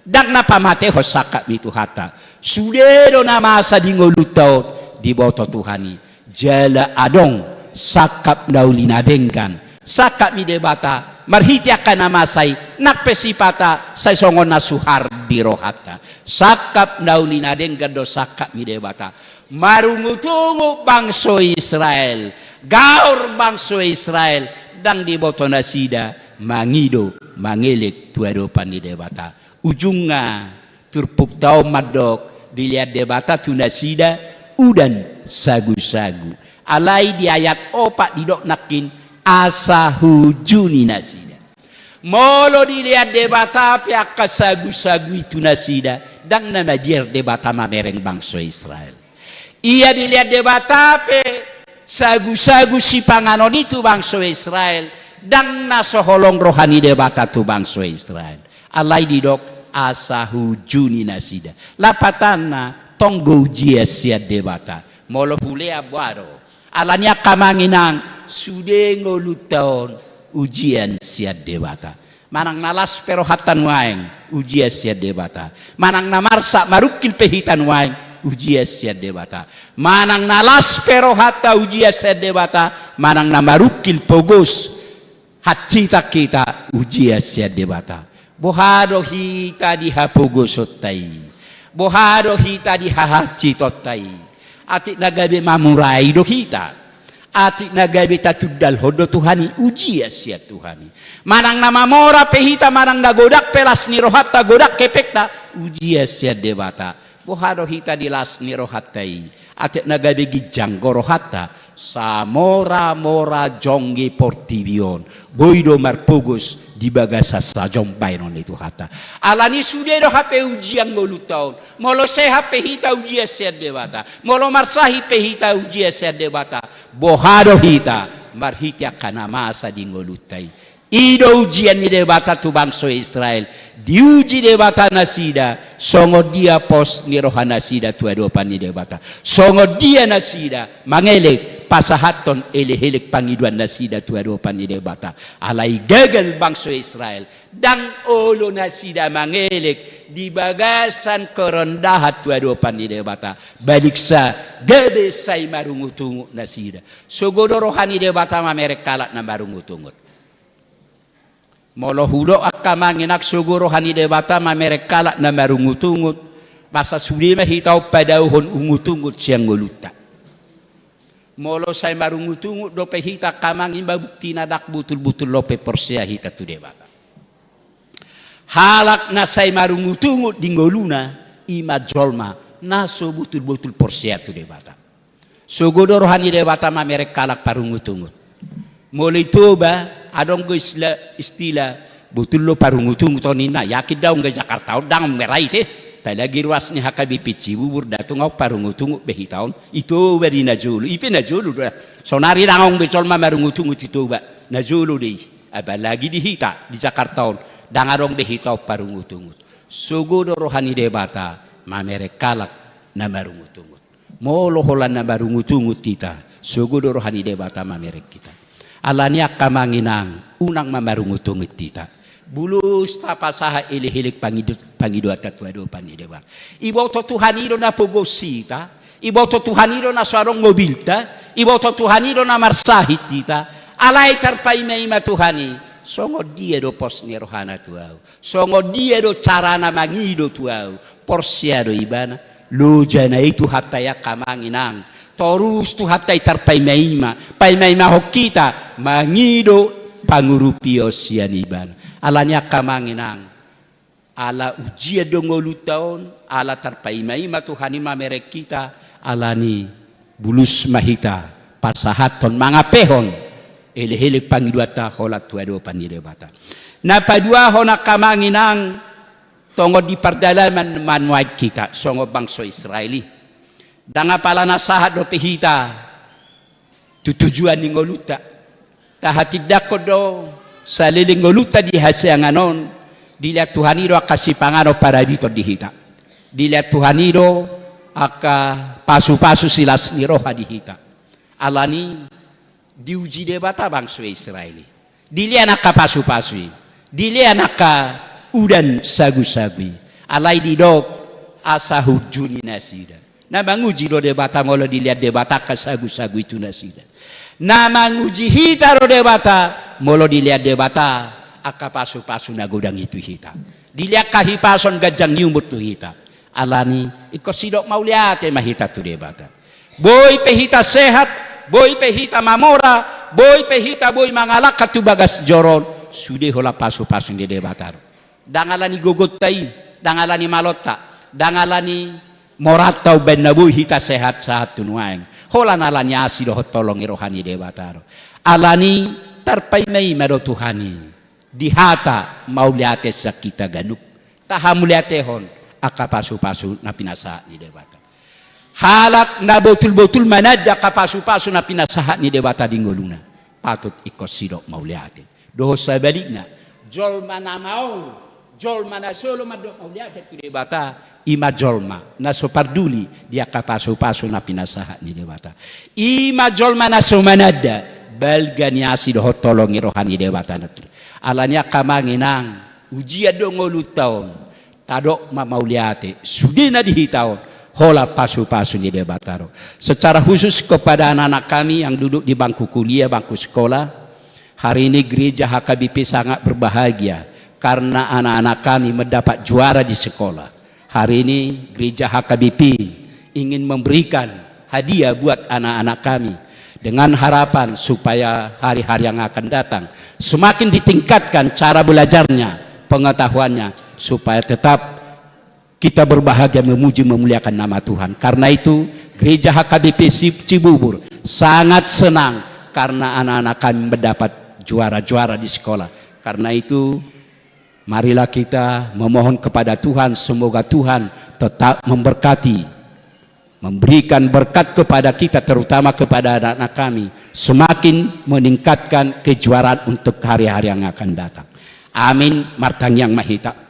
Ndang na pamatehon sangkap ni Tuhanta. Sude do na masa di ngolunta on, diboto Tuhan i. Jala adong sangkap na uli na denggan sangkap ni Debata marhite angka na masa i, nang pe sipata sai songon na suhar di rohanta. Sangkap na uli na denggan do sangkap ni Debata. Marungutungut bangso Israel, gaor bangso Israel, ndang diboto nasida mangido, mangelek tu adopan ni Debata. Ujungna, turpukta on mandok, dilean Debata tu nasida udan sagusagu. Alai di ayat opat didok nangkin, asa huunjuni nasida. Molo dilean Debata pe angka sagusagu i tu nasida, ndang na mabiar Debata mamereng bangso Israel. Ia dilean Debata pe sagusagu sipanganon i tu bangso Israel, ndang na so holong roha ni Debata tu bangso Israel. Alai didok, asa huunjuni nasida. Lapatanna, tong do ujian sian Debata. Molo hulean, boha do? Alani i angka amang inang, sude ngolunta on ujian sian Debata. Manang na las pe rohanta nuaeng, ujian sian Debata. Manang na marsak marungkil pe hita nuaeng, ujian sian Debata. Manang na las pe rohanta, ujian sian Debata. Manang na marungkil pogos hansitan hita, ujian sian Debata. Boha do hita di hapogosonta i? Boha do hita di hahansitonta i? Atik na gabe mamurai do hita. Atik na gabe tatundalhon do Tuhan i, ujian sian Tuhan i. Manang na mamora pe hita, manang na godang pe las ni rohanta, godang hepengta, ujian sian Debata. Boha do hita di las ni rohanta i? Atik na gabe ginjang do rohanta, samoramora jongjong portibi on boi do marpogos di bagasan sajom bahenon ni Tuhanta. Alani i sude do hape ujian ngolunta on. Molo sehat pe hita, ujian sian Debata. Molo marsahit pe hita, ujian sian Debata. Boha do hita marhite angka na masa di ngolunta i? I do ujian ni Debata tu bangso Israel. Diuji Debata nasida, songon dia pos ni roha nasida tu adopan ni Debata. Songon dia nasida mangelek, pasahathon elekelek pangidoan nasida tu adopan ni Debata. Alai gagal bangso Israel. Ndang olo nasida mangelek di bagasan kerendahan tu adopan ni Debata. Baliksa, gabe sai marungutungut nasida. Sogo do roha ni Debata mamereng halak na marungutungut. Molo hudok angka amang inang, sogo roha ni Debata mamereng halak na marungutungut, asa sude ma hita on padaohon ungutungut sian ngolunta. Molo sai marungutungut dope hita angka amang, i ma buktina ndang butulbutul dope porsea hita tu Debata. Halak na sai marungutungut di ngoluna, i ma jolma na so butulbutul porsea tu Debata. Sogo do roha ni Debata mamereng halak parungutungut. Molo i Toba, adong do istilah, istilah, botul do parungutungut on ninna. Yakin do ahu, anggo Jakarta on ndang mera i te. Apalagi ruas ni H K B P Cibubur, ndang tung ahu parungutungut be hita on. I Toba di najolo, i pe najolo do. Sonari ndang adong be jolma marungutungut i Toba. Najolo do i. Apalagi di hita, di Jakarta on, ndang adong be hita on parungutungut. Sogo do roha ni Debata mamereng halak na marungutungut. Molo holan na marungutungut hita, sogo do roha ni Debata mamereng hita. Alani i angka amang inang, unang ma marungutungut hita. Bulus tapasahat elekelek pangido-, pangidoanta tu adopan ni Debata. Iboto Tuhan i do na pogos hita. Iboto Tuhan i do na so adong mobilta. Iboto Tuhan i do na marsahit hita. Alai tarpaimaima Tuhan i, songon dia do pos ni rohana tu ahu? Songon dia do carana mangido tu ahu? Porsea do ibana? Lojana i Tuhanta i angka amang inang. Torus Tuhanta i tarpaimaima. Paimaimahon hita mangido pangurupion sian ibana. Alani i angka amang inang, ala ujian do ngolunta on, ala tarpaimaima Tuhan i mamereng hita, alani i bulus ma hita pasahathon, mangampehon Elek-elek pangidoanta holan tu adopan ni Debata. Na paduahon angka amang inang, tongon di pardalanan ma nuaeng hita songon bangso Israel i. Ndang apala na sahat dope hita tu tujuan ni ngolunta. Tahatindangkon do saleleng ngolunta di hasiangan on, dilehon Tuhan i do angka sipanganon parabiton di hita. Dilehon Tuhan i do angka pasu-pasu silas ni roha di hita. Alani diuji Debata bangso Israel i. Dilehon angka pasu-pasu i. Dilehon angka udan sagu-sagu i. Alai didok asa hunjuni nasida. Na manguji do Debata molo dilehon Debata angka sagu-sagu i tu nasida. Na manguji hita do Debata molo dilehon Debata angka pasu-pasu na godang i tu hita. Dilehon angka hipason ganjang ni umur tu hita. Alani ingkon sidok mauliate ma hita tu Debata. Boi pe hita sehat, boi pe hita mamora, boi pe hita boi mangalangka tu bagas joro on, sude holan pasu-pasu ni Debata do. Ndang alani gogonta i, ndang alani malonta, ndang alani moranta umbaen na boi hita sehat-sehat tu nuaeng. Holan alani asi dohot holong ni roha ni Debata do. Alani tarpaima-ima do Tuhan i di hata mauliate sian hita ganup. Tahamauliatehon angka pasu-pasu na pinasahat ni Debata. Halak na botul-botul mananda angka pasu-pasu na pinasahat ni Debata di ngoluna, patut ingkon sidok mauliate. Dohot sabalikna, jolma na maol, jolma na solo mandok mauliate tu Debata, i ma jolma na so parduli di angka pasu-pasu na pinasahat ni Debata. I ma jolma na so mananda balga ni asi dohot holong ni roha ni Debata na tu. Alani angka amang inang, ujian do ngolunta on. Tadok ma mauliate, sudena di hita on holan pasu-pasu ni Debata do. Secara khusus kepada anak-anak kami yang duduk di bangku kuliah, bangku sekolah, hari ini gereja H K B P sangat berbahagia karena anak-anak kami mendapat juara di sekolah. Hari ini gereja H K B P ingin memberikan hadiah buat anak-anak kami dengan harapan supaya hari-hari yang akan datang semakin ditingkatkan cara belajarnya, pengetahuannya, supaya tetap kita berbahagia memuji memuliakan nama Tuhan. Karena itu, gereja H K B P Ci-, Cibubur sangat senang karena anak-anak kami mendapat juara-juara di sekolah. Karena itu, marilah kita memohon kepada Tuhan, semoga Tuhan tetap memberkati, memberikan berkat kepada kita, terutama kepada anak-anak kami, semakin meningkatkan kejuaraan untuk hari-hari yang akan datang. Amin. Martangiang ma hita.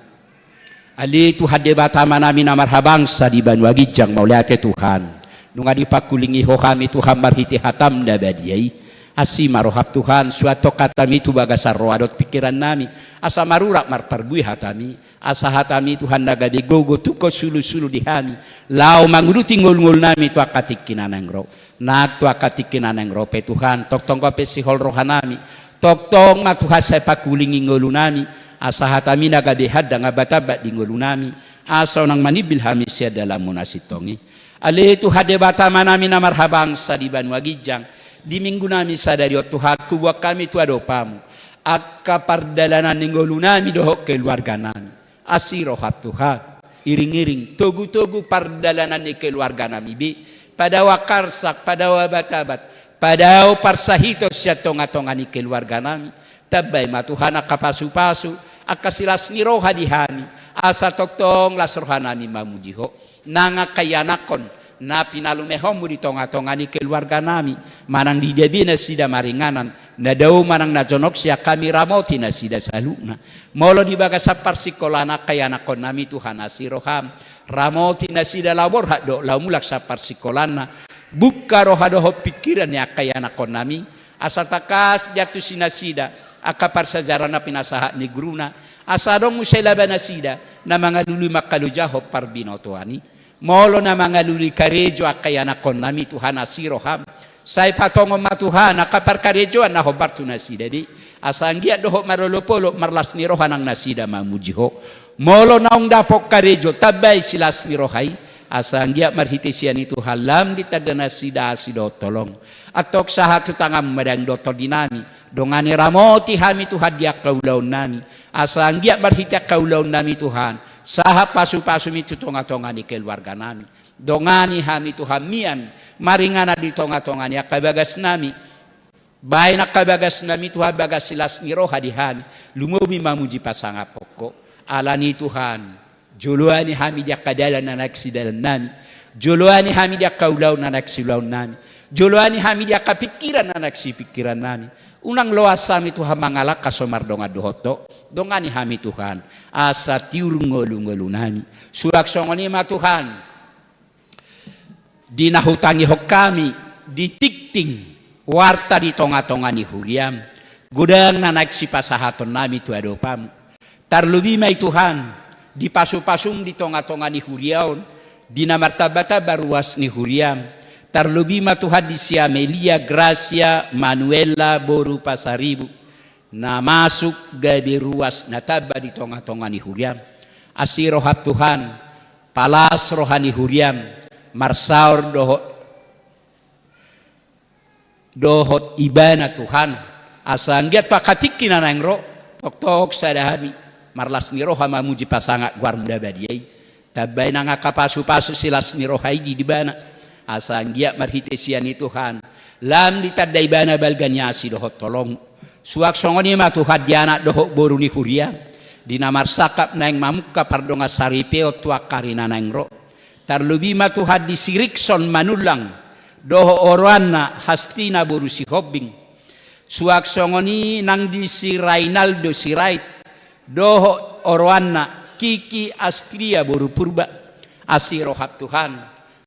Ale Tuhan Debata Amanami na marhabangsa di banua ginjang, mauliate Tuhan. Nunga dipangkulingi Ho hami Tuhan marhite hataM na badia i. Asi ma rohaM Tuhan, suanhon hataMi tu bagasan roha dohot pingkirannami. Asa marurat marparbue hataMi. Asa hataMi Tuhan na gabe gogo tungkot sulusulu di hami. Laho manguduti ngolungolunami tu angka tingki na naeng ro. Nang tu angka tingki na naeng ro pe Tuhan, tongtong gabe sihol rohanami. Tongtong ma Tuhan sai pangkulingi ngolunami. Asa hataMi na gabe handang ambat-ambat di ngolunami. Asa unang manimbil hami sian dalanMu na sintong i. Ale Tuhan Debata Amanami na marhabangsa di banua ginjang. Di minggunami sadari on Tuhan, huboan hami tu adopanMu angka pardalanan ni ngolunami dohot keluarganami. Asi rohaM Tuhan, iring-iring, togu-togu pardalanan ni keluarganami be, padao angka arsak, padao abat-abat, padao parsahiton sian tonga-tonga ni keluarganami. Tambai ma Tuhan angka pasu-pasu, angka silas ni roha di hami, asa tongtong las rohanami mamuji Ho. Nang angka ianakhon na pinalumehonMu di tonga-tonga ni keluarganami, manang didabe nasida maringanan, na dao manang na jonok sian hami, ramoti nasida saluhutna. Molo di bagasan parsingkolaan angka ianakhonnami Tuhan, asi rohaM, ramoti nasida laho borhat dohot laho mulak sian parsingkolaanna. Bungka roha dohot pingkiran ni angka ianakhonnami, asa tangkas diantusi nasida angka parsiajaran na pinasahat ni guruna, asa adong muse laba nasida na mangalului mangkalojahon parbinotoan i. Molo na mangalului karejo angka ianakhonnami Tuhan, asi rohaM, sai patongon ma Tuhan angka parkarejoan na hombar tu nasida be, asa anggiat dohot marolop-olop marlas ni roha nang nasida mamuji Ho. Molo naung dapot karejo, tambai silas ni roha i, asa anggiat marhite sian i Tuhan lam ditanda nasida asi dohot holong. Antong sahat tu tanganMu ma daging dohot tondinami. Dongani, ramoti hami Tuhan di angka ulaonnami, asa anggiat marhite angka ulaonnami Tuhan, sahat pasu-pasuMi tu tonga-tonga ni keluarganami. Dongani hami Tuhan mian maringanan di tonga-tonga ni angka bagasnami. Baen angka bagasnami Tuhan, bagas silas ni roha di hami, lumobi mamuji pasangaphon Ho. Alani Tuhan, joloani hami di angka dalan na naeng sidalannami, joloani hami di angka ulaon na naeng siulaonnami, joloani hami di angka pingkiran na naeng sipingkirannami. Unang loas hami Tuhan mangalangka so mardongan dohot Ho. Dongani hami Tuhan, asa tiur ngolungolunami. Suang songon i ma Tuhan, di na hutangihon hami di tingting warta di tongatonga ni huriam, godang na naeng sipasahatonnami tu adopanMu. Tarlobi ma i Tuhan, di pasupasuM di tongatonga ni huria on, di na martambatamba ruas ni huriam. Tarlobi ma Tuhan di si Amelia Gracia Manuela boru Pasaribu, na masuk gabe ruas na tamba di tongatonga ni huriam. Asi rohaM Tuhan, palas roha ni huriam, marsaor dohot, dohot ibana Tuhan. Asa anggiat tu angka tingki na naeng ro, tongtong sada hami marlas ni roha mamuji pasangap goarMu na badia i. Tambai nang angka pasupasu silas ni roha i di ibana, asa anggiat marhite sian i Tuhan, lam ditanda ibana balga ni asi dohot holong. Suang songon i ma Tuhan di anak dohot boru ni huriaM, di na marsangkap naeng mamungka pardongan saripeon tu angka ari na naeng ro. Tarlobi ma Tuhan di si Rikson Manullang dohot oroanna Hastina boru Sihombing. Suang songon i nang di si Rainaldo Sirait dohot oroanna Kiki Astria boru Purba. Asi rohaM Tuhan,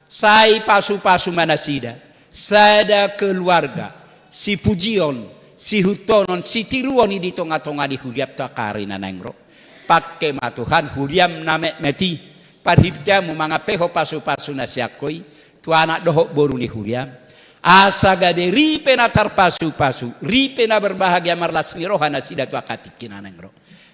sai pasupasu ma nasida, sada keluarga, sipujion, sihuthonon, sitiruon i di tongatonga ni huriaM tu angka ari na naeng ro. Pangke ma Tuhan huriaM na metmet i, parhiteanMu mangampe Ho pasupasu na sian Ho i tu anak dohot boru ni huriaM. Asa gabe ripe na tarpasupasu, ripe na berbahagia, marlas ni roha nasida tu angka tingki na naeng ro.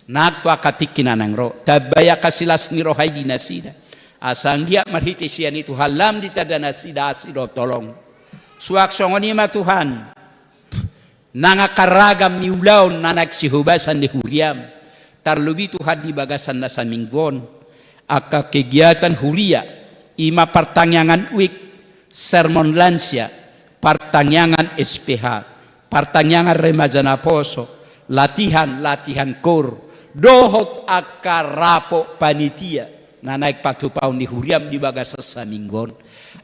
Nang tu angka tingki na naeng ro, tambai angka silas ni roha i di nasida. Asa anggiat marhite sian i Tuhan lam ditanda nasida asi dohot holong. Suang songon i ma Tuhan, nang angka ragam ni ulaon na naeng sihobasan ni huriaM. Tarlobi Tuhan di bagasan na saminggu on, angka kegiatan huria, i ma partangiangan wik, sermon lansia, partangiangan S P H, partangiangan remaja naposo, latihan, latihan kor, dohot angka rapot panitia na naeng patupaon ni huriaM di bagasan saminggu on.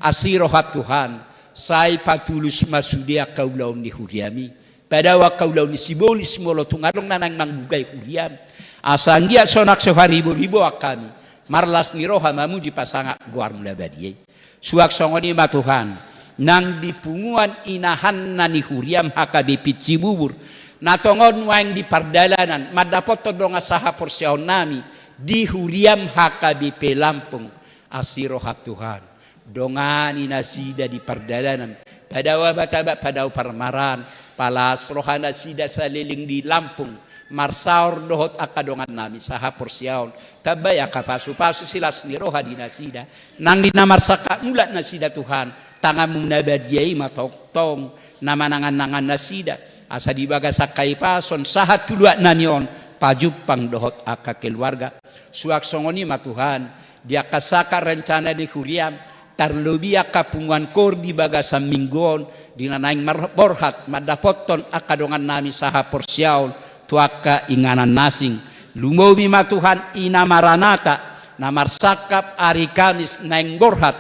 Asi rohaM Tuhan, sai patulus ma sude angka ulaon ni huriaM i. Padao angka ulaon ni sibolis molo tung adong na naeng manggugai huriaM. Asa anggiat sonang so hariboriboan hami marlas ni roha mamuji pasangap goarMu na badia i. Suang songon i ma Tuhan, nang di punguan inahanna ni huriaM H K B P Cibubur, na tongon nuaeng di pardalanan mandapothon dongan sahaporseaonnami di huriaM H K B P Lampung. Asi rohaM Tuhan, dongani nasida di pardalanan, padao abatabat, padao parmaraan, palas roha nasida saleleng di Lampung, marsaor dohot angka dongannami sahaporseaon. Tambai angka pasupasu silas ni roha di nasida. Nang di na marsangkap mulak nasida Tuhan, tanganMu na badia i ma tongtong na manangannangan nasida, asa di bagasan hahipason sahat tu luatnami on pajumpang dohot angka keluarga. Suang songon i ma Tuhan, di angka sangkap rencana ni huriaM, tarlobi angka punguan kor di bagasan minggu on, di na naeng mar-, borhat mandapothon angka dongannami sahaporseaon tu angka inganan na asing. Lumobi ma Tuhan i na Maranatha, na marsangkap ari Kamis naeng borhat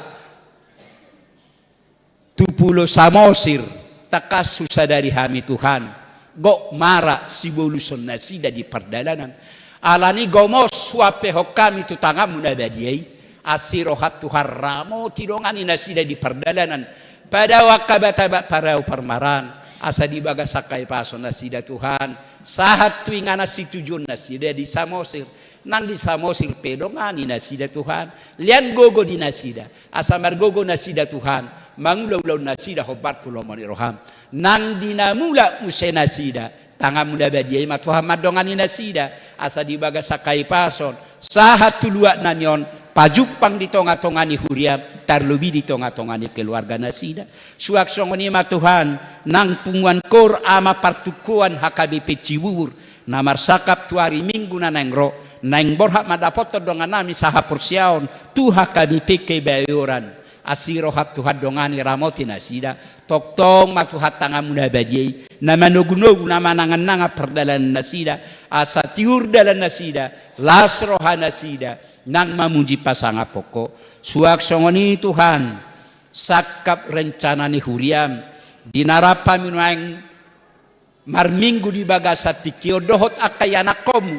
tu Pulo Samosir, tangkas husadari hami Tuhan, gok mara siboluson nasida di pardalanan. Alani gomos huampehon hami tu tanganMu na badia i. Asi rohaM Tuhan, ramoti, dongani nasida di pardalanan, padao angka abatabat, padao parmaraan, asa di bagasan hahipason nasida Tuhan, sahat tu inganan situjuon nasida di Samosir. Nang di Samosir pe dongani nasida Tuhan, lean gogo di nasida, asa margogo nasida Tuhan mangula ulaon nasida hombar tu lomo ni rohaM. Nang di na mulak muse nasida, tanganMu na badia i ma Tuhan mandongani nasida, asa di bagasan hahipason sahat tu luatnami on pajumpang di tongatonga ni huriaM, tarlobi di tongatonga ni keluarga nasida. Suang songon i ma Tuhan, nang punguan kor ama partungkoan H K B P Cibubur, na marsangkap tu ari Minggu na naeng ro, naeng borhat mandapothon dongannami sahaporseaon tu H K B P Kebayoran. Asi roham Tuhan dongani ramoti nasida, tongtong ma Tuhan tanganmu na badia i, na manogunogu na manangannangan pardalanan nasida, asa tiur dalan nasida, las roha nasida, nang mamuji pasangaphon Ho. Suang songon i Tuhan, sangkap rencana ni huriam, di na rap hami nuaeng marminggu di bagasan tingki on dohot angka ianakkonmu,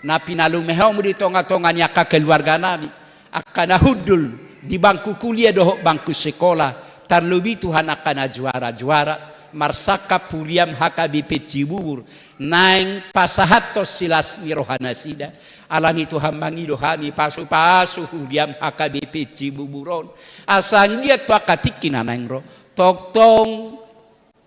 na pinalume Ho di tongatonga ni angka keluarganami, angka na hundul di bangku kuliah dohot bangku sikola, tarlobi Tuhan angka na juara-juara, marsangkap huriam H K B P Cibubur, naeng pasahathon silas ni roha nasida. Alani Tuhan mangido hami pasupasu huriam H K B P Cibubur on, asa anggiat tu angka tingki na naeng ro, tongtong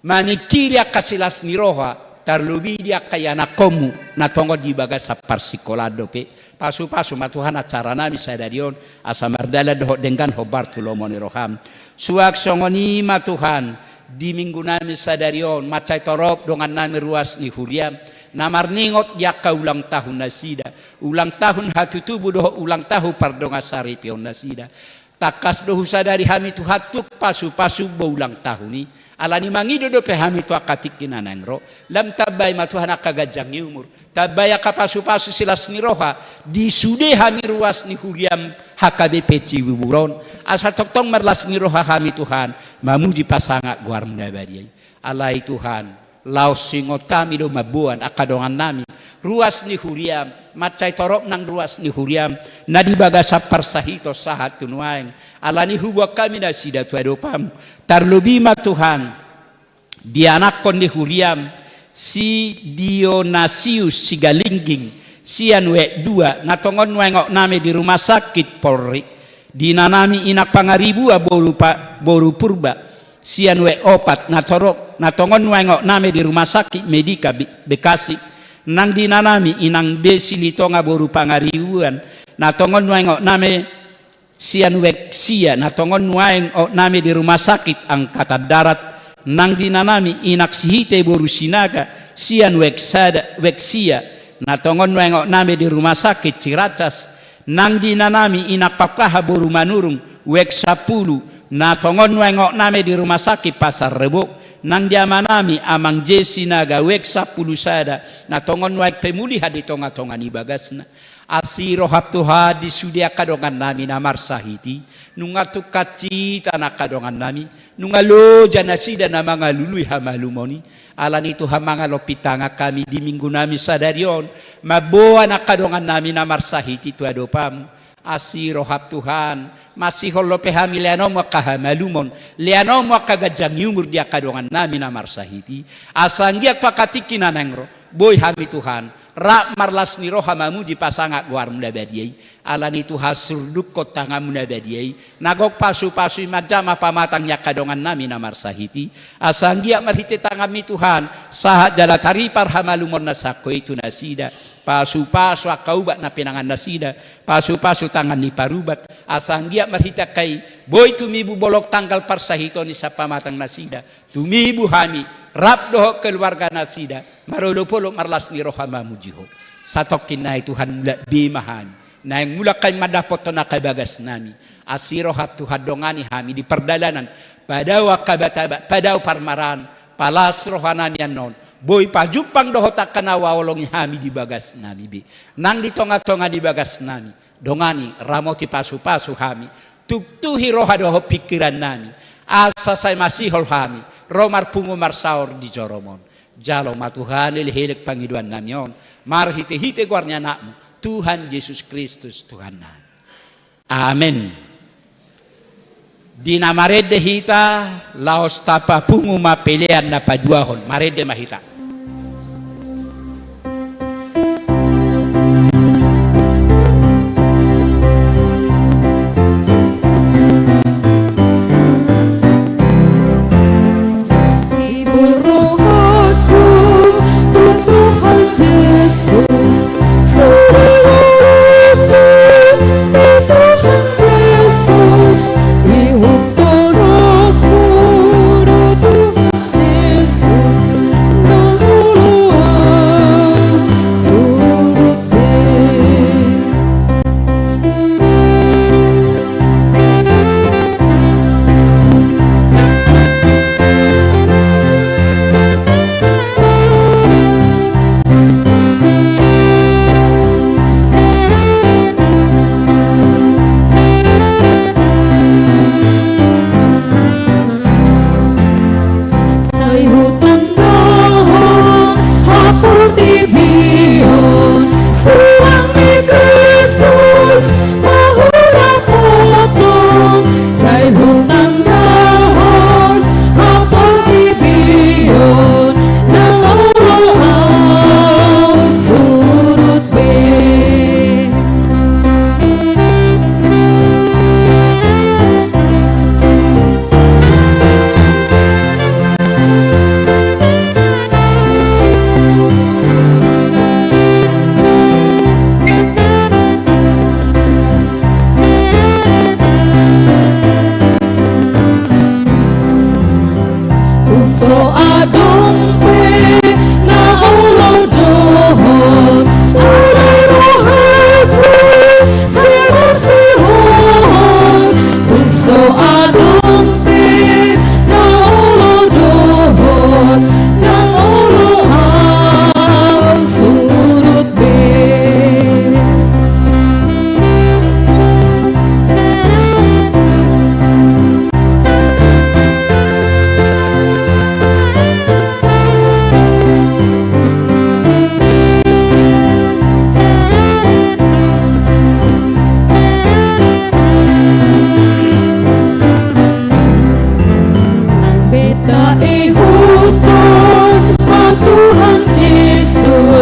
mamingkiri angka silas ni roha, tarlobi di angka ianakkonmu, na tongon di bagasan parsikolaan dope. Pasupasu ma Tuhan acaranami sadari on, asa mardalan dohot denggan hombar tu lomo ni roham. Suang songon i ma Tuhan, di minggunami sadari on, mansai torop dongannami ruas ni huriam, na marningot di angka ulang tahun nasida, ulang tahun hatutubu dohot ulang tahun pardongansaripeon nasida. Tangkas do husadari hami Tuhan tuk pasupasu bo ulang tahun i. Alani mangido dope hami tu angka tingki na naeng ro. Lam tambai ma Tuhan angka ganjang ni umur. Tambai angka pasupasu silas ni roha. Di sude hami ruas ni huriam H K B P Cibubur on. Asa tongtong marlas ni roha hami Tuhan. Mamuji pasangap goarmu na badia i. Alai Tuhan, laos singot hami do mamboan angka dongannami, ruas ni huriam, mansai torop nang ruas ni huriam, na di bagasan parsahiton sahat tu nuaeng, alani huboan hami nasida tu adopanmu, tarlobi ma Tuhan, di anakkon ni huriam, si Dionasius Sigalingging, sian W dua, na tongon nuaeng ooknami di rumah sakit Polri, di inanami Inak Pangaribuan boru pa-, boru Purba, sian W opat, na torop, na tongon nuaeng ooknami di rumah sakit Medika Be-, Bekasi, nang di inanami Inang Desi Litonga boru Pangaribuan, na tongon nuaeng ooknami sian W sia, na tongon nuaeng ooknami di rumah sakit Angkatan Darat, nang di inanami Inak Sihite boru Sinaga, sian W sada, W sia, na tongon nuaeng ooknami di rumah sakit Ciracas, nang di inanami Inak Pakkaha boru Manurung, W sampulu, na tongon nuaeng ooknami di rumah sakit Pasar Rebo, nang di amanami Amang Jesi Naga, W sampulu sada, na tongon nuaeng pemulihan di tongatonga ni bagasna. Asi roham Tuhan di sude angka dongannami na marsahit i, nunga tung hansita angka dongannami, nunga loja nasida na mangalului hamalumon i, alani Tuhan mangalompit tangan hami di minggunami sadari on, mamboan angka dongannami na marsahit i tu adopanmu. Asi roham Tuhan, masihol dope hami leanonmu angka hamalumon, leanonmu angka ganjang ni umur di angka dongannami na marsahit i, asa anggiat tu angka tingki na naeng ro, boi hami Tuhan, rap marlas ni roha mamuji pasangap goarmu na badia i, alani Tuhan surdukkon tanganmu na badia i, na gok pasupasu i manjama pamatang ni angka dongannami na marsahit i, asa anggiat marhite tanganmi Tuhan, sahat jala taripar hamalumon na sangko i tu nasida, pasupasu angka ubat na pinangan nasida, pasupasu tangan ni parubat, asa anggiat marhite angka i, boi tumibu bolon tanggal parsahiton i sian pamatang nasida, tumibu hami, rap dohot keluarga nasida, marolopolop marlas ni roha mamuji Ho. Satongkin nai Tuhan mulak be ma hami, naeng mulak hami mandapothon angka bagasnami, asi roham Tuhan dongani hami di pardalanan, padao angka bataba, padao parmaraan, palas rohanami annon, boi pajumpang dohot angka na huhaholongi hami di bagasnami be, nang di tongatonga ni bagasnami, dongani ramoti pasupasu hami, tuktuhi roha dohot pingkirannami, asa sai masihol hami, ro marpungu marsaor di jorom on. Jalo ma Tuhan elekelek pangidoannami on, marhitehite goar ni Anakmu, Tuhan Jesus Kristus Tuhannami. Amen. Di na marende hita, laos tapapungu ma pelean na paduahon, marende ma hita. Hibul rohangku tu Tuhan Jesus, soriuruku di Tuhan Jesus, ihut torongku do Tuhan Jesus, nang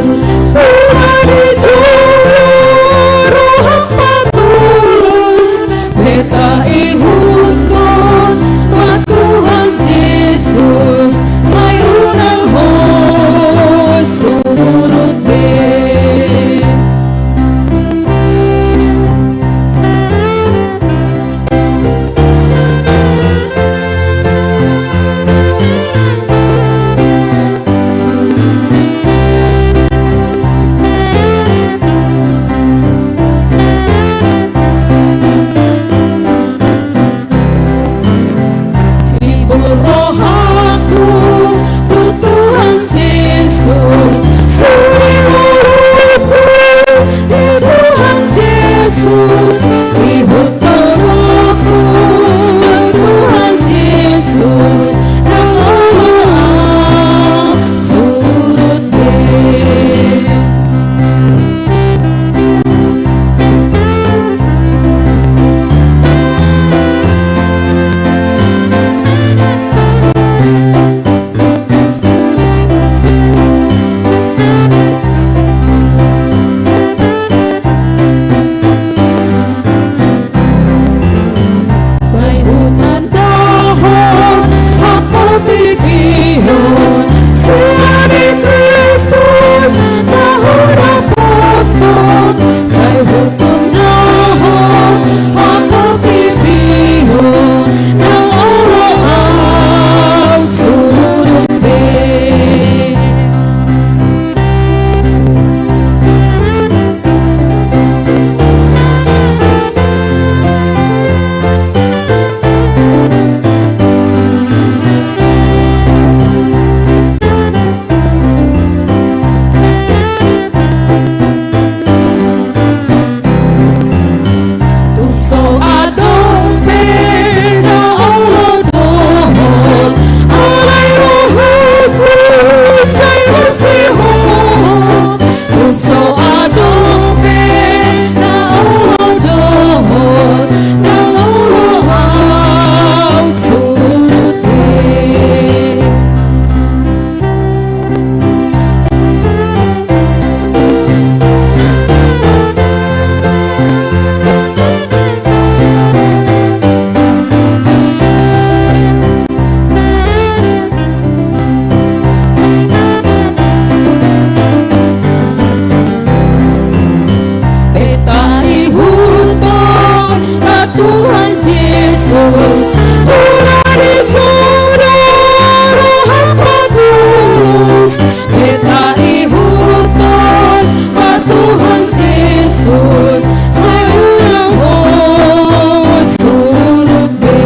Hula di jolo roham patulus, beta ihuthon ma Tuhan Jesus, sai unang ho surut be. Ibur rohaku tu Tuhan Jesus, sude ngolungku di Tuhan Jesus, ihuthon rohangku tu Tuhan Jesus, ndang olo au surut be. Sai hutandahon haportibion sian Kristus na hudapothon, sai hutandahon haportibion, ndang olo au surut be. Tung so adong pe na olo dohot, alai rohangku sai borsihon. Tung so adong pe na olo dohot, ndang olo au surut be. Beta ihuthon ma Tuhan Jesus, hula di jolo roham patulus, beta ihuthon ma Tuhan Jesus, sai unang ho surut be.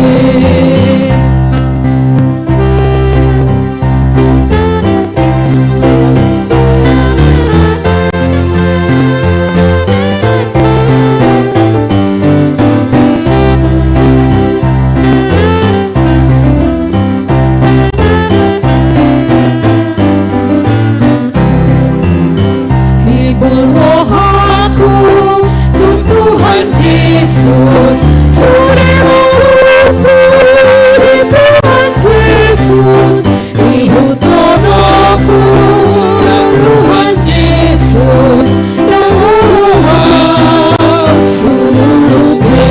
Ibur rohangku tu Tuhan Jesus, sude ngolungku di Tuhan Jesus, ihuthon rohangku tu Tuhan Jesus, ndang olo au surut be.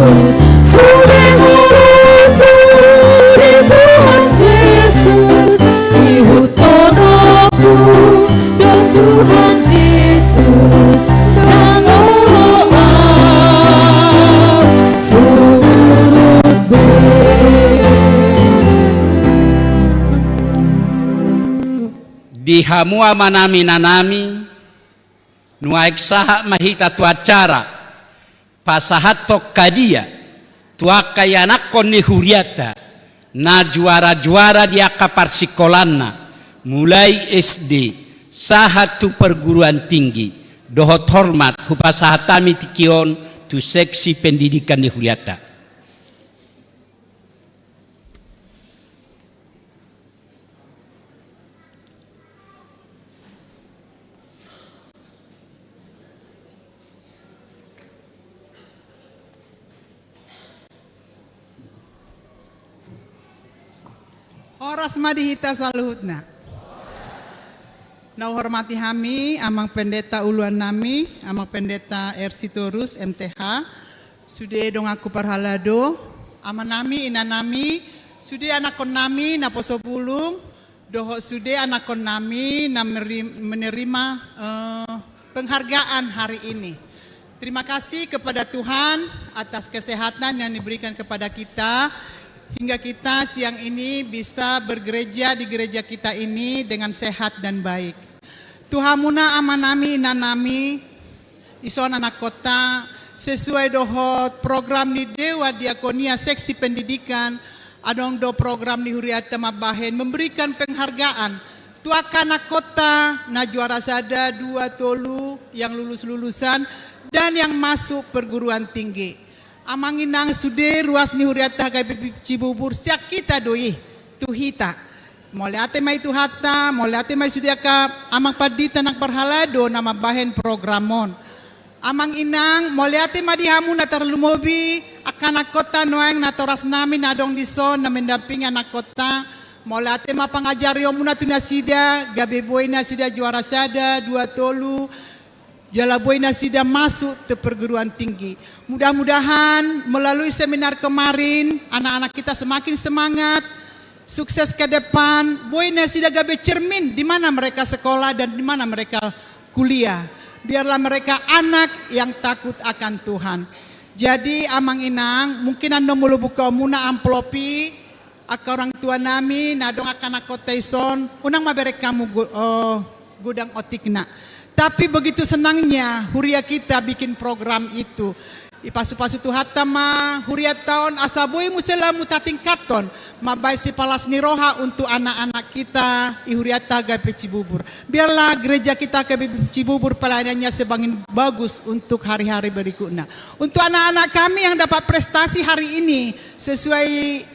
Sude mulakku di Tuhan Jesus, ihuthononku do Tuhan Jesus, ndang olo au sumurut be. Di hamu amanami, inanami, nuaeng sahat ma hita tu acara pasahathon hadiah tu angka ianakhon ni hurianta na juara-juara di angka parsikolanna, mulai S D sahat tu perguruan tinggi, dohot hormat hupasahat hami tingki on tu seksi pendidikan ni hurianta. Horas ma di hita saluhutna. Na huhormati hami Amang Pendeta uluan nami, Amang Pendeta R. Sitorus, M T H, sude donganku parhalado, amanami, inanami, sude anakhonnami naposobulung, dohot sude anakhonnami na meri-, menerima, eh, penghargaan hari ini. Terima kasih kepada Tuhan atas kesehatan yang diberikan kepada kita, hingga kita siang ini bisa bergereja di gereja kita ini dengan sehat dan baik. Tu hamuna amanami, inanami, ison anakhonta, sesuai dohot program ni Dewan Diakonia Seksi Pendidikan, adong do program ni hurianta mambahen memberikan penghargaan tu angka anakhonta na juara sada, dua, tolu, yang lulus-lulusan, dan yang masuk perguruan tinggi. Amang inang, sude ruas ni hurianta H K B P Cibubur, sian hita do i tu hita. Mauliate ma i tu Tuhanta, mauliate ma i sude angka amang pandita nang parhalado na mambahen program on. Amang inang, mauliate ma di hamu na tarlumobi angka anakhonta nuaeng natorasnami na adong dison na mendampingi anakhonta. Mauliate ma pangajarionmuna tu nasida, gabe boi nasida juara sada, dua, tolu, jala boi nasida masuk tu perguruan tinggi. Mudah-mudahan melalui seminar kemarin, anak-anak kita semakin semangat, sukses ke depan, boi nasida gabe cermin di mana mereka sekolah dan di mana mereka kuliah. Biarlah mereka anak yang takut akan Tuhan. Jadi, amang inang, mungkin annon molo bukaonmuna amplop i, angka orang tua nami, na adong angka anakhonta ison, unang ma bereng hamu gu-, eh, godang otikna. Tapi begitu senangnya huria kita bikin program itu. Dipasu-pasu Tuhanta ma hurianta on asa boi muse lamu tatingkathon mambahen sipalas ni roha untuk anak-anak kita i hurianta H K B P Cibubur. Biarlah gereja kita H K B P Cibubur pelayanannya semakin bagus untuk hari-hari berikutnya. Untuk anak-anak kami yang dapat prestasi hari ini, sesuai,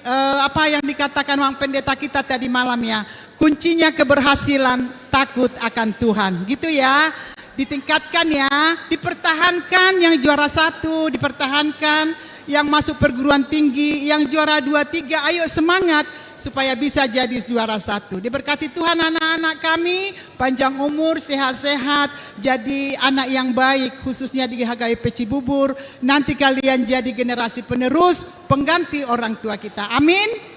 eh, apa yang dikatakan Amang Pendeta kita tadi malam ya, kuncinya keberhasilan takut akan Tuhan. Gitu ya. Ditingkatkan ya, dipertahankan yang juara satu, dipertahankan yang masuk perguruan tinggi, yang juara dua, tiga, ayo semangat supaya bisa jadi juara satu. Diberkati Tuhan anak-anak kami, panjang umur, sehat-sehat, jadi anak yang baik, khususnya di H K B P Cibubur. Nanti kalian jadi generasi penerus, pengganti orang tua kita. Amin.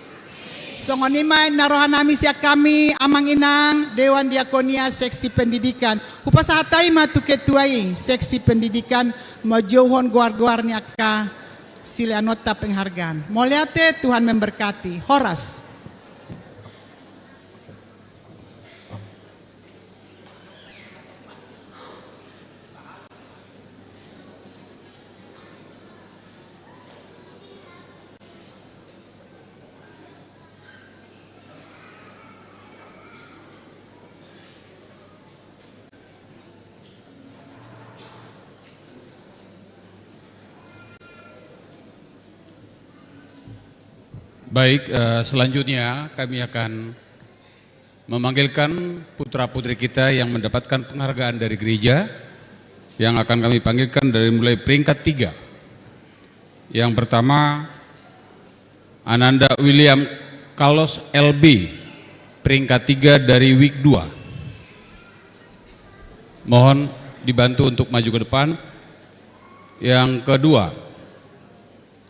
Songon i ma na rohanami sian hami, amang inang, Dewan Diakonia Seksi Pendidikan. Hupasahat hami ma tu ketua i, Seksi Pendidikan, manjouhon goar-goar ni angka sileanonta penghargaan. Mauliate, Tuhan memberkati. Horas. Baik, eh, selanjutnya kami akan memanggilkan putra-putri kita yang mendapatkan penghargaan dari gereja, yang akan kami panggilkan dari mulai peringkat tiga. Yang pertama, Ananda William Carlos L B, peringkat tiga dari week dua. Mohon dibantu untuk maju ke depan. Yang kedua,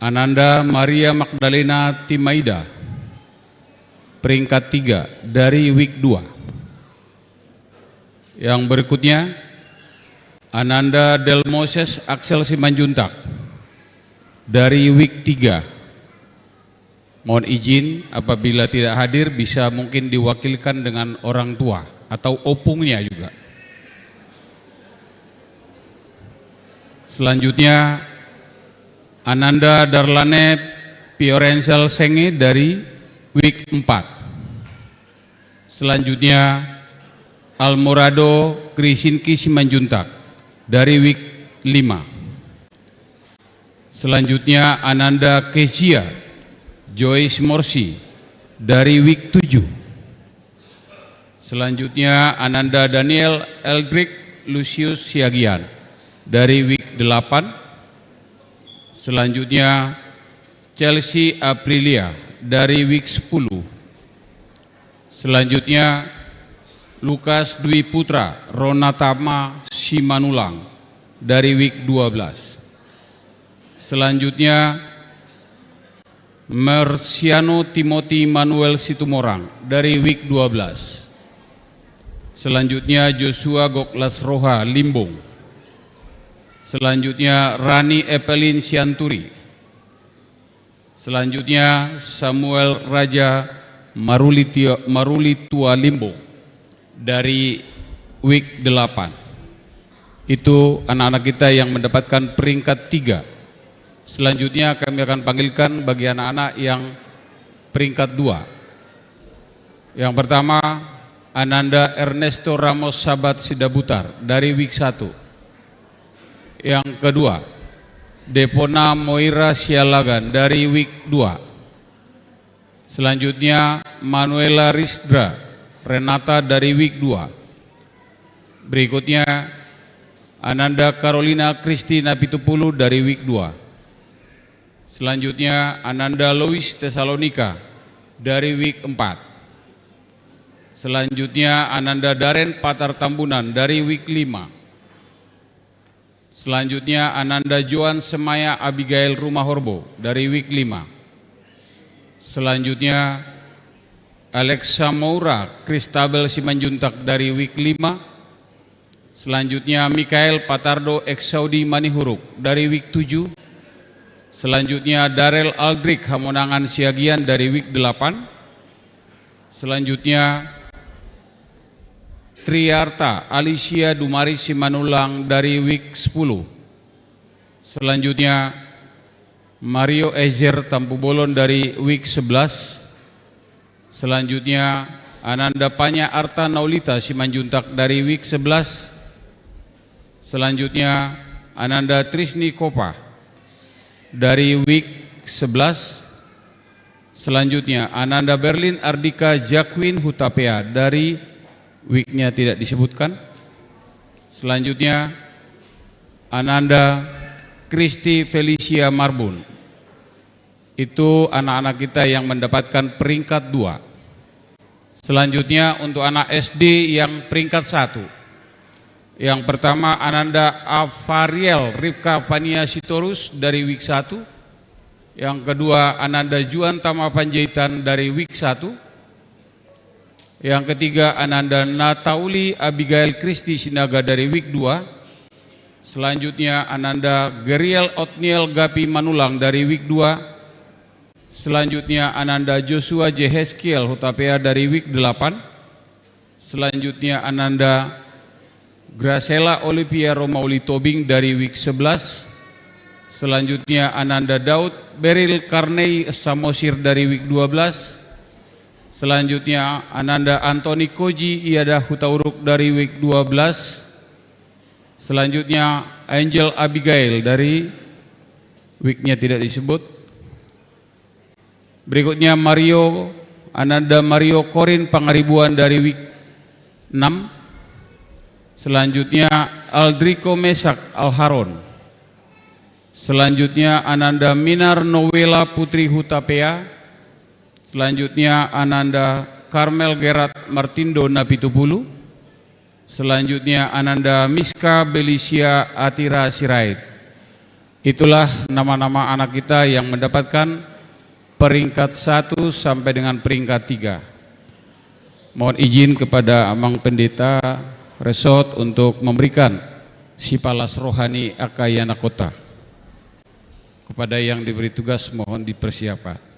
Ananda Maria Magdalena Timaida, peringkat tiga dari week dua. Yang berikutnya, Ananda Delmoses Axel Simanjuntak dari week tiga. Mohon izin, apabila tidak hadir, bisa mungkin diwakilkan dengan orang tua atau opungnya juga. Selanjutnya, Ananda Darlane Piorensel Senge dari week empat. Selanjutnya, Almorado Krisinki Simanjuntak dari week lima. Selanjutnya, Ananda Kezia Joyce Morsi dari week tujuh. Selanjutnya, Ananda Daniel Eldrick Lucius Siagian dari week delapan. Selanjutnya, Chelsea Aprilia dari week sepuluh. Selanjutnya, Lukas Dwi Putra Ronatama Simanulang dari week dua belas. Selanjutnya, Mersiano Timothy Manuel Situmorang dari week dua belas. Selanjutnya, Joshua Goklas Roha Limbong. Selanjutnya, Rani Evelyn Sianturi. Selanjutnya, Samuel Raja Maruli Tio-, Maruli Tua Limbong dari week delapan. Itu anak-anak kita yang mendapatkan peringkat tiga. Selanjutnya, kami akan panggilkan bagi anak-anak yang peringkat dua. Yang pertama, Ananda Ernesto Ramos Sabat Sidabutar dari week satu. Yang kedua, Depona Moira Sialagan dari week dua. Selanjutnya, Manuela Risdra Renata dari week dua. Berikutnya, Ananda Carolina Kristi Napitupulu dari week dua. Selanjutnya, Ananda Lois Tesalonika dari week empat. Selanjutnya, Ananda Daren Patar Tambunan dari week lima. Selanjutnya, Ananda Joan Semaya Abigail Rumahorbo dari week lima. Selanjutnya, Alexa Moura Kristabel Simanjuntak dari week lima. Selanjutnya, Mikael Patardo Eksaudi Manihuruk dari week tujuh. Selanjutnya, Darel Aldrik Hamonangan Siagian dari week delapan. Selanjutnya, Triarta Alicia Dumari Simanulang dari week sepuluh. Selanjutnya, Mario Ezer Tampubolon dari week sebelas. Selanjutnya, Ananda Panya Arta Naulita Simanjuntak dari week sebelas. Selanjutnya, Ananda Trisni Kopa dari week sebelas. Selanjutnya, Ananda Berlin Ardika Jacquin Hutapea dari week-nya tidak disebutkan. Selanjutnya, Ananda Kristi Felicia Marbun. Itu anak-anak kita yang mendapatkan peringkat dua. Selanjutnya, untuk anak S D yang peringkat satu. Yang pertama, Ananda Avariel Ripka Fania Sitorus dari week satu. Yang kedua, Ananda Juan Tama Panjaitan dari week satu. Yang ketiga, Ananda Natauli Abigail Kristi Sinaga dari week dua. Selanjutnya, Ananda Geriel Otniel Gapi Manulang dari week dua. Selanjutnya, Ananda Joshua Jeheskiel Hutapea dari week delapan. Selanjutnya, Ananda Graciela Olivia Romauli Tobing dari week sebelas. Selanjutnya, Ananda Daud Beril Karnei Samosir dari week dua belas. Selanjutnya, Ananda Antoni Koji Iada Hutauruk dari week dua belas. Selanjutnya, Angel Abigail dari week-nya tidak disebut. Berikutnya, Mario, Ananda Mario Korin Pangaribuan dari week enam. Selanjutnya, Aldriko Mesak Alharon. Selanjutnya, Ananda Minar Nowela Putri Hutapea. Selanjutnya, Ananda Karmel Gerat Martindo Napitupulu. Selanjutnya, Ananda Miska Belisia Atira Sirait. Itulah nama-nama anak kita yang mendapatkan peringkat satu sampai dengan peringkat tiga. Mohon izin kepada Amang Pendeta Resort untuk memberikan sipalas rohani angka ianakhonta. Kepada yang diberi tugas mohon dipersiapkan.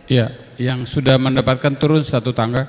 Ya, yang sudah mendapatkan turun satu tangga.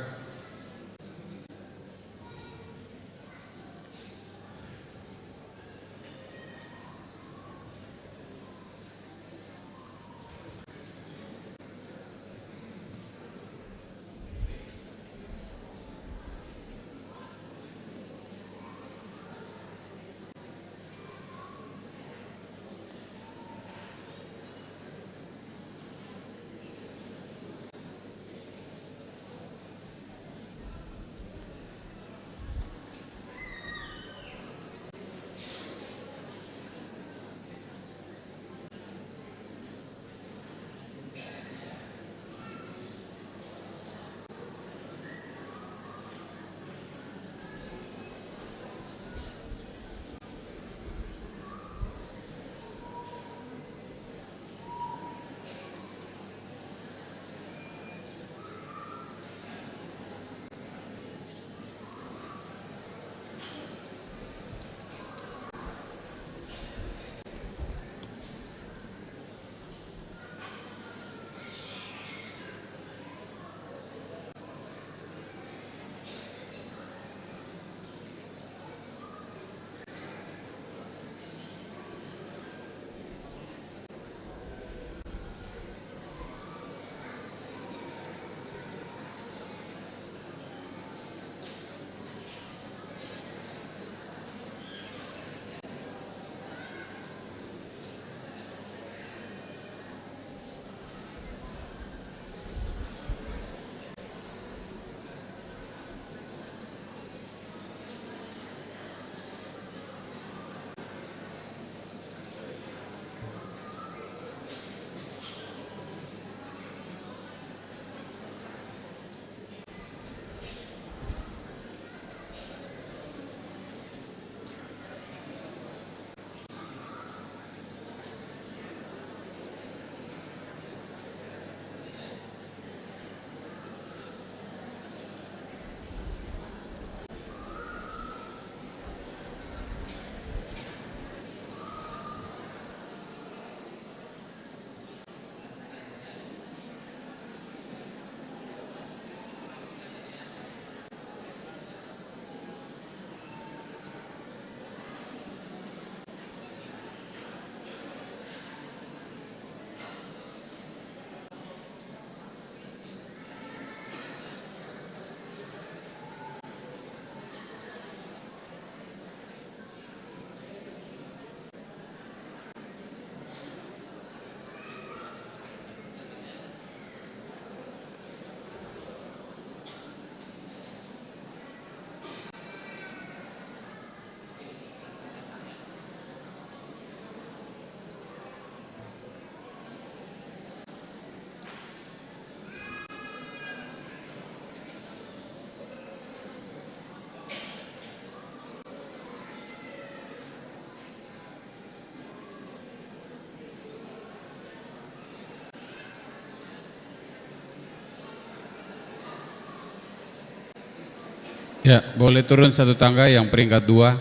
Ya, boleh turun satu tangga yang peringkat dua.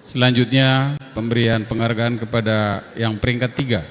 Selanjutnya, pemberian penghargaan kepada yang peringkat tiga.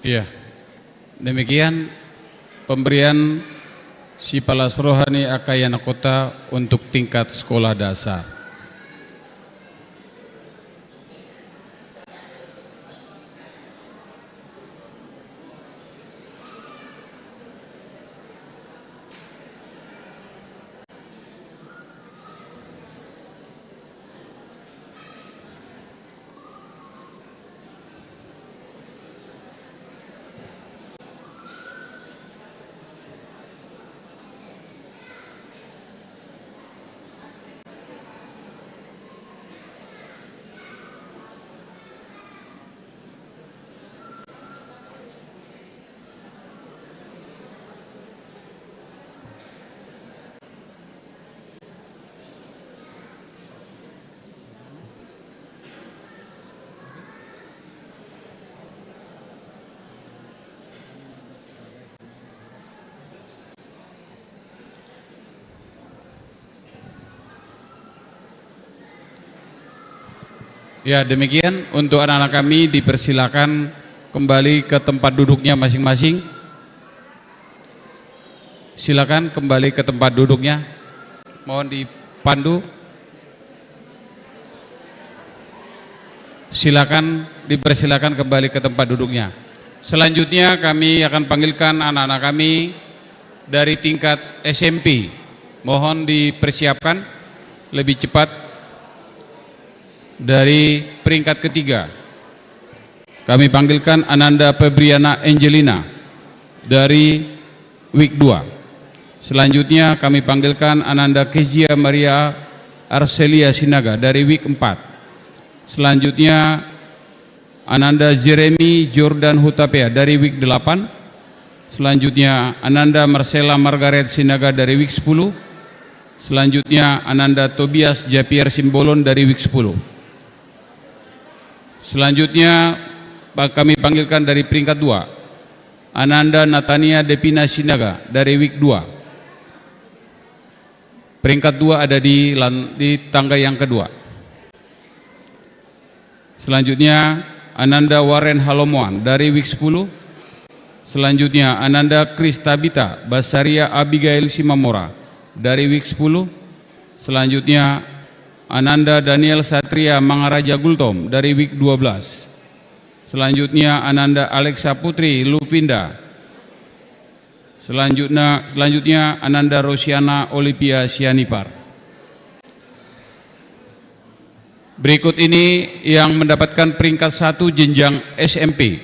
Iya. Demikian pemberian Sipalas Roha ni angka ianakhonta untuk tingkat sekolah dasar. Ya, demikian untuk anak-anak kami, dipersilakan kembali ke tempat duduknya masing-masing. Silakan kembali ke tempat duduknya. Mohon dipandu. Silakan, dipersilakan kembali ke tempat duduknya. Selanjutnya kami akan panggilkan anak-anak kami dari tingkat S M P. Mohon dipersiapkan lebih cepat dari peringkat ketiga. Kami panggilkan Ananda Febriana Angelina dari week dua. Selanjutnya kami panggilkan Ananda Kezia Maria Arcelia Sinaga dari week empat. Selanjutnya Ananda Jeremy Jordan Hutapea dari week delapan. Selanjutnya Ananda Marcella Margaret Sinaga dari week sepuluh. Selanjutnya Ananda Tobias Japier Simbolon dari week sepuluh. Selanjutnya, pa-, kami panggilkan dari peringkat dua, Ananda Natania Depina Sinaga dari week dua. Peringkat dua ada di lan-, di tangga yang kedua. Selanjutnya, Ananda Warren Halomoan dari week sepuluh. Selanjutnya, Ananda Kristabita Basaria Abigail Simamora dari week sepuluh. Selanjutnya, Ananda Daniel Satria Mangaraja Gultom dari week dua belas. Selanjutnya, Ananda Alexa Putri Lufinda. Selanjutnya, selanjutnya Ananda Rosiana Olivia Sianipar. Berikut ini yang mendapatkan peringkat satu jenjang S M P.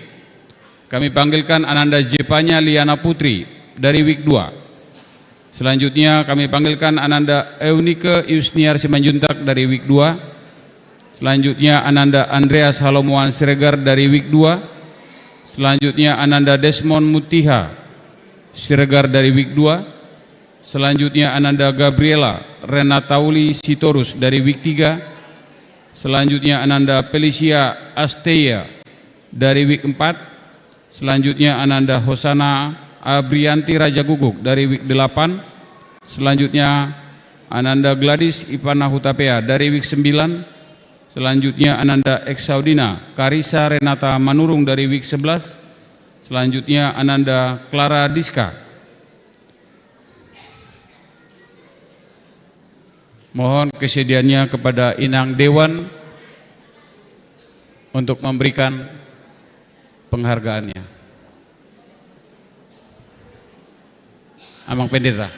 Kami panggilkan Ananda Jepanya Liana Putri dari week dua. Selanjutnya kami panggilkan Ananda Eunike Yusniar Simanjuntak dari week dua. Selanjutnya Ananda Andreas Halomoan Siregar dari week dua. Selanjutnya Ananda Desmond Mutiha Siregar dari week dua. Selanjutnya Ananda Gabriela Renatauli Sitorus dari week tiga. Selanjutnya Ananda Felicia Asteya dari week empat. Selanjutnya Ananda Hosana Abrianti Rajagukguk dari week delapan. Selanjutnya Ananda Gladys Ivana Hutapea dari week sembilan. Selanjutnya Ananda Exaudina Karisa Renata Manurung dari week sebelas. Selanjutnya Ananda Clara Diska. Mohon kesediaannya kepada Inang Dewan untuk memberikan penghargaannya. Amang Pendeta,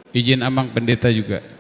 izin Amang Pendeta juga.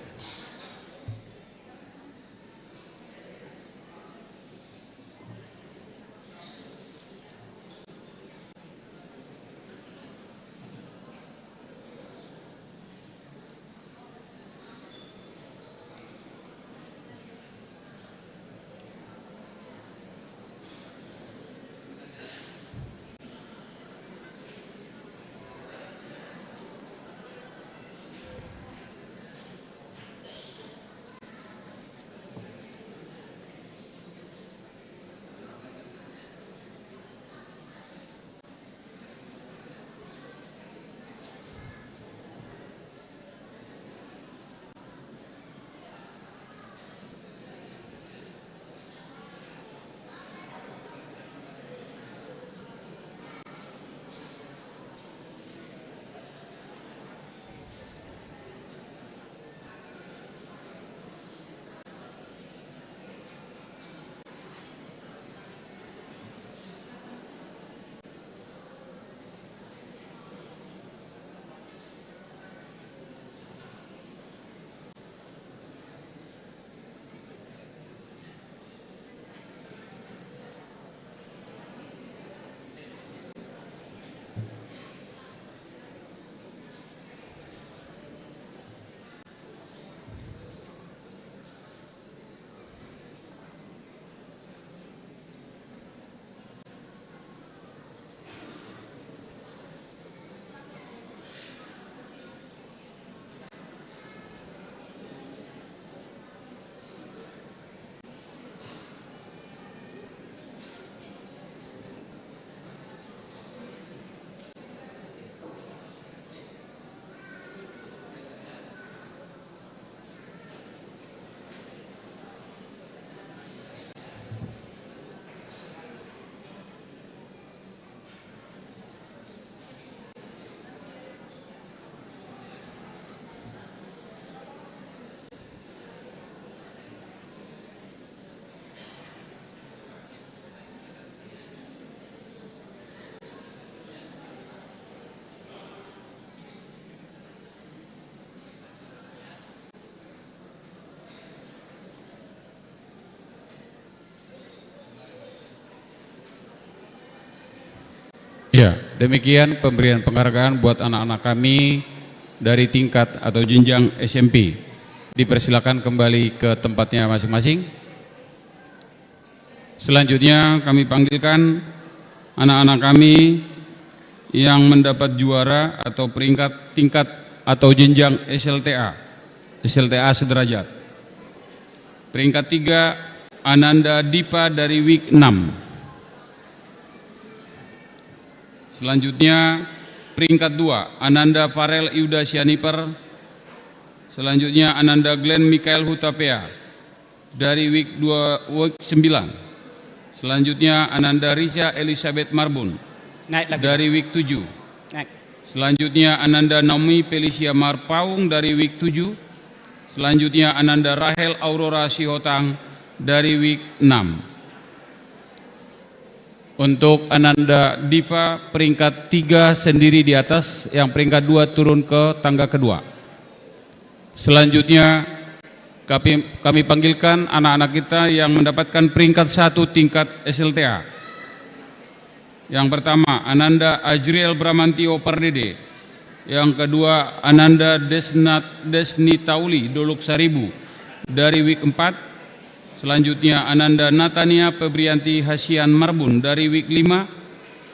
Ya, demikian pemberian penghargaan buat anak-anak kami dari tingkat atau jenjang S M P. Dipersilakan kembali ke tempatnya masing-masing. Selanjutnya kami panggilkan anak-anak kami yang mendapat juara atau peringkat tingkat atau jenjang S L T A, S L T A sederajat. Peringkat tiga, Ananda Dipa dari week enam. Selanjutnya, peringkat dua, Ananda Farel Iuda Sianiper. Selanjutnya, Ananda Glenn Mikael Hutapea dari week dua, week sembilan. Selanjutnya, Ananda Risa Elizabeth Marbun. Naik lagi. Dari week tujuh. Naik. Selanjutnya, Ananda Naomi Felicia Marpaung dari week tujuh. Selanjutnya, Ananda Rahel Aurora Sihotang dari week enam. Untuk Ananda Diva, peringkat tiga sendiri di atas, yang peringkat dua turun ke tangga kedua. Selanjutnya, kami, kami panggilkan anak-anak kita yang mendapatkan peringkat satu tingkat S L T A. Yang pertama, Ananda Ajriel Bramantio Pardede. Yang kedua, Ananda Desnat, Desni Tauli, Dolok Saribu, dari week empat. Selanjutnya, Ananda Natania Febrianti Hasian Marbun dari week lima.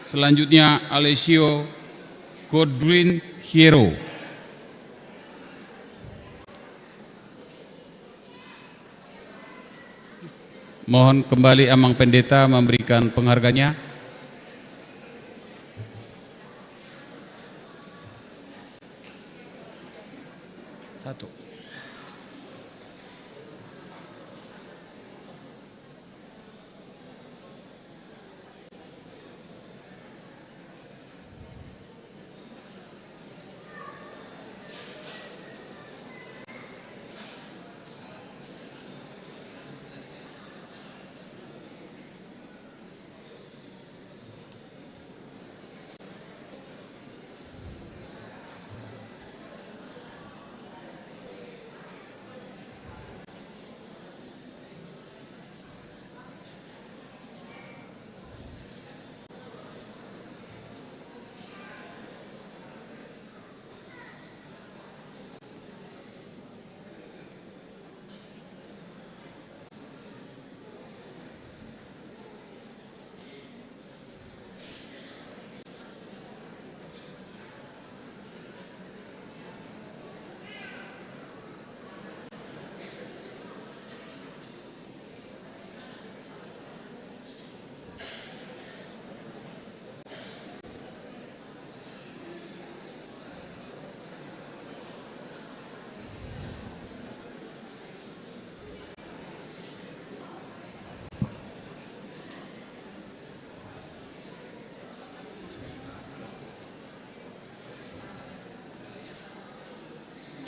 Selanjutnya, Alessio Godwin Hiero. Mohon kembali Amang Pendeta memberikan pengharganya. Satu.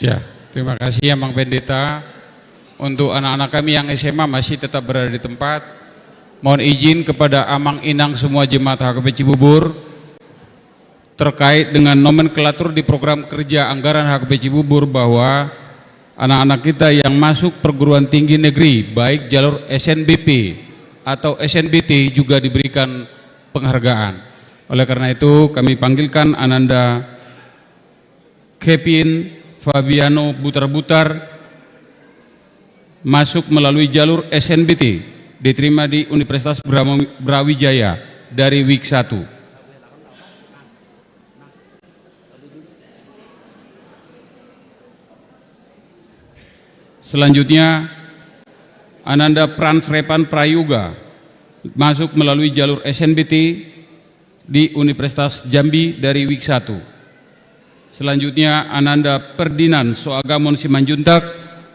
Ya, terima kasih Amang Pendeta. Untuk anak-anak kami yang S M A masih tetap berada di tempat. Mohon izin kepada Amang Inang semua jemaat H K P Cibubur, terkait dengan nomenklatur di program kerja anggaran H K P Cibubur, bahwa anak-anak kita yang masuk perguruan tinggi negeri, baik jalur S N B P atau S N B T, juga diberikan penghargaan. Oleh karena itu, kami panggilkan Ananda Kevin Fabiano Butar-Butar, masuk melalui jalur S N B T, diterima di Universitas Bramo-, Brawijaya dari Wik satu. Selanjutnya, Ananda Frans Repan Prayoga, masuk melalui jalur S N B T di Universitas Jambi dari Wik satu. Selanjutnya, Ananda Ferdinand Soagamon Simanjuntak,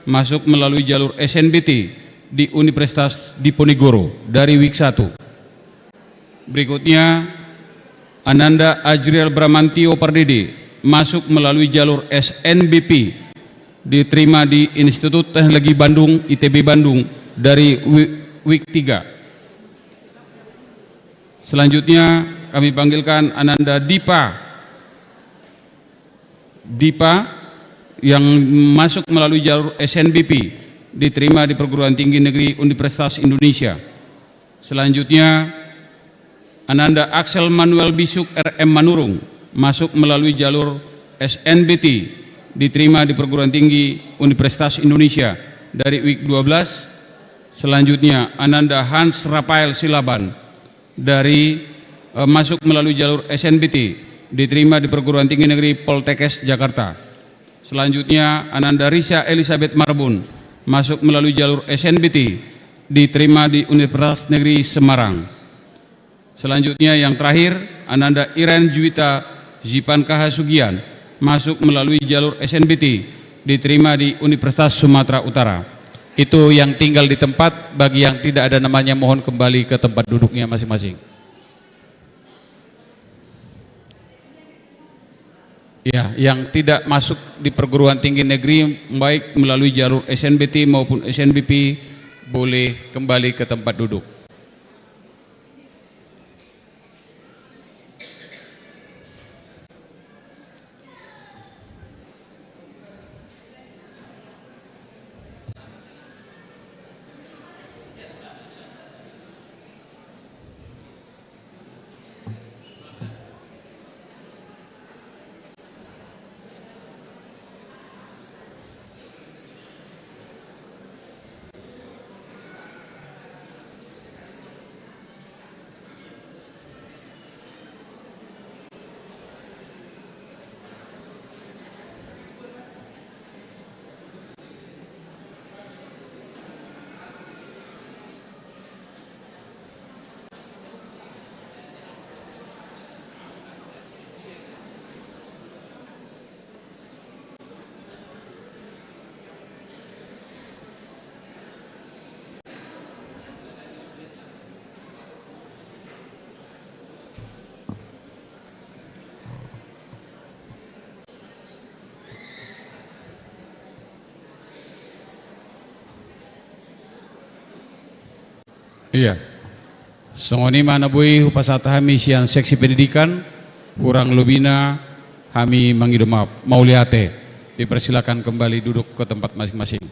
masuk melalui jalur S N B T di Universitas Diponegoro dari Wik satu. Berikutnya, Ananda Ajriel Bramantio Pardede, masuk melalui jalur S N B P, diterima di Institut Teknologi Bandung, I T B Bandung, dari Wi-, Wik tiga. Selanjutnya, kami panggilkan Ananda Dipa. Dipa yang masuk melalui jalur S N B P, diterima di Perguruan Tinggi Negeri Universitas Indonesia. Selanjutnya, Ananda Axel Manuel Bisuk R M Manurung, masuk melalui jalur S N B T, diterima di Perguruan Tinggi Universitas Indonesia dari Wik dua belas. Selanjutnya, Ananda Hans Rafael Silaban dari, eh, masuk melalui jalur S N B T, diterima di Perguruan Tinggi Negeri Poltekkes Jakarta. Selanjutnya, Ananda Risa Elizabeth Marbun, masuk melalui jalur S N B T, diterima di Universitas Negeri Semarang. Selanjutnya, yang terakhir, Ananda Iren Juwita Zipan Kahasugian, masuk melalui jalur S N B T, diterima di Universitas Sumatera Utara. Itu yang tinggal di tempat, bagi yang tidak ada namanya mohon kembali ke tempat duduknya masing-masing. Ya, yang tidak masuk di perguruan tinggi negeri, baik melalui jalur S N B T maupun S N B P, boleh kembali ke tempat duduk. Iya. Songon i ma na boi hupasahat hami sian seksi pendidikan, kurang lobina hami mangido maaf. Mauliate. Dipersilakan kembali duduk ke tempat masing-masing.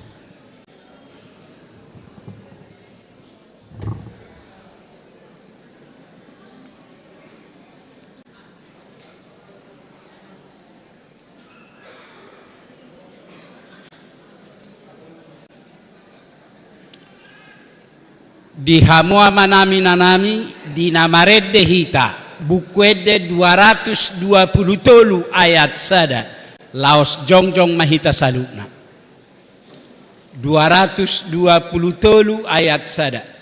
Di hamu amanami, inanami, di na marende hita, Buku Ende dua ratus dua pulu tolu ayat sada, laos jongjong ma hita saluhutna. Dua ratus dua pulu tolu ayat sada.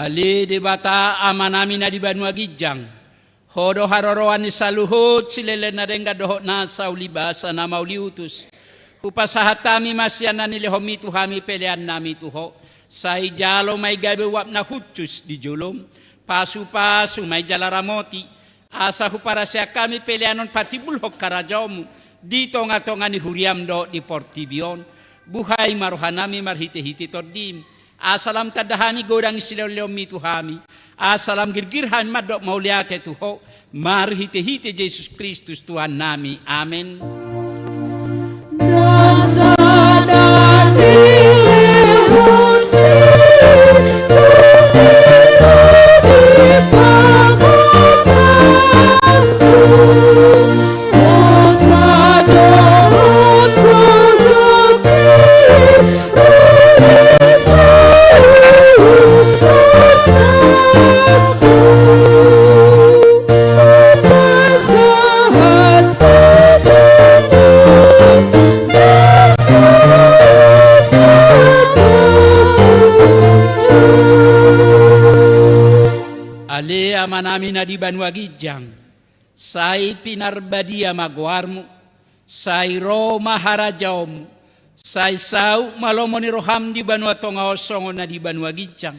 Ale Debata Amanami na di banua ginjang, Ho do haroroan ni saluhut silehon na denggan dohot nasa ulibasa na mauliutus. Hupasahat hami ma sian na nilehonmi tu hami peleannami tu Ho. Sai jalo ma i gabe uap na hushus di jolom. Pasupasu ma i jala ramoti. Asa huparaseak hami peleanon patimbulhon harajaonmu di tongatonga ni huriam dohot di portibi on. Buhai ma rohanami marhitehite Tondim. Asa lam tanda hami godang ni silehonlehonmi tu hami. Asa lam girgir hami mandok mauliate tu Ho, marhitehite Jesus Kristus Tuhannami. Amen. Ale Amanami na di banua ginjang, sai pinarbadia ma goarmu, sai ro ma harajaonmu, sai saut ma lomo ni roham di banua tonga on songon na di banua ginjang.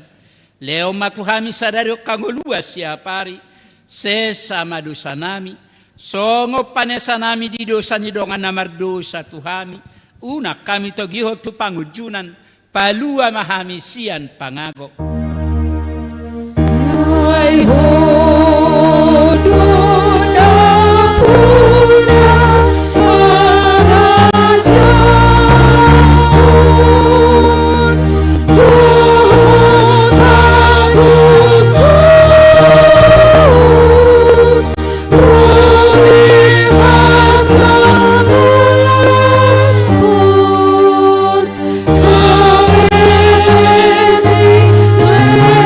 Lehon ma tu hami sadari on hangoluan siapari, sesa ma dosanami, songon panesanami di dosa ni dongan na mardosa tu hami, unang hami togihon tu pangunjunan, palua ma hami sian pangago. Ai Ho do nampuna harajaon dohot agung, ro di hasangapon saleleng lelengna. Amen.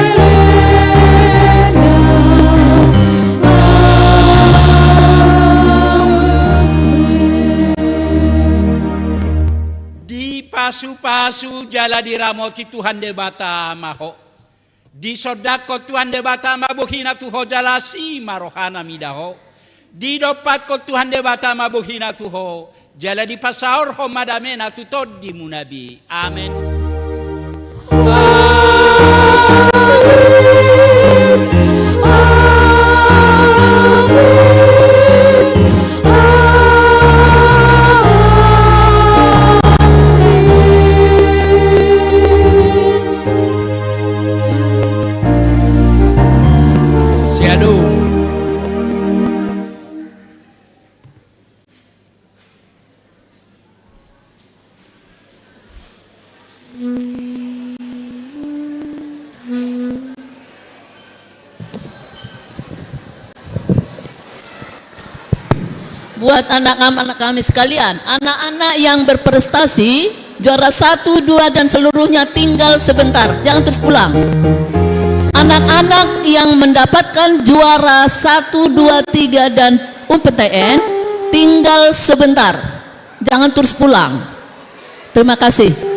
Dipasupasu jala diramoti Tuhan Debata ma ho. Disondangkon Tuhan Debata ma bohina tu ho jala asi ma rohana mida ho. Didompakkon Tuhan Debata ma bohina tu ho jala dipasaorhon ma damena tu tondimuna be. Amen. Amen. Amen. Amen. Shalom. Buat anak-anak kami sekalian, anak-anak yang berprestasi, juara satu, dua, dan seluruhnya tinggal sebentar, jangan terus pulang. Anak-anak yang mendapatkan juara satu, dua, tiga, dan U P T N, tinggal sebentar, jangan terus pulang. Terima kasih.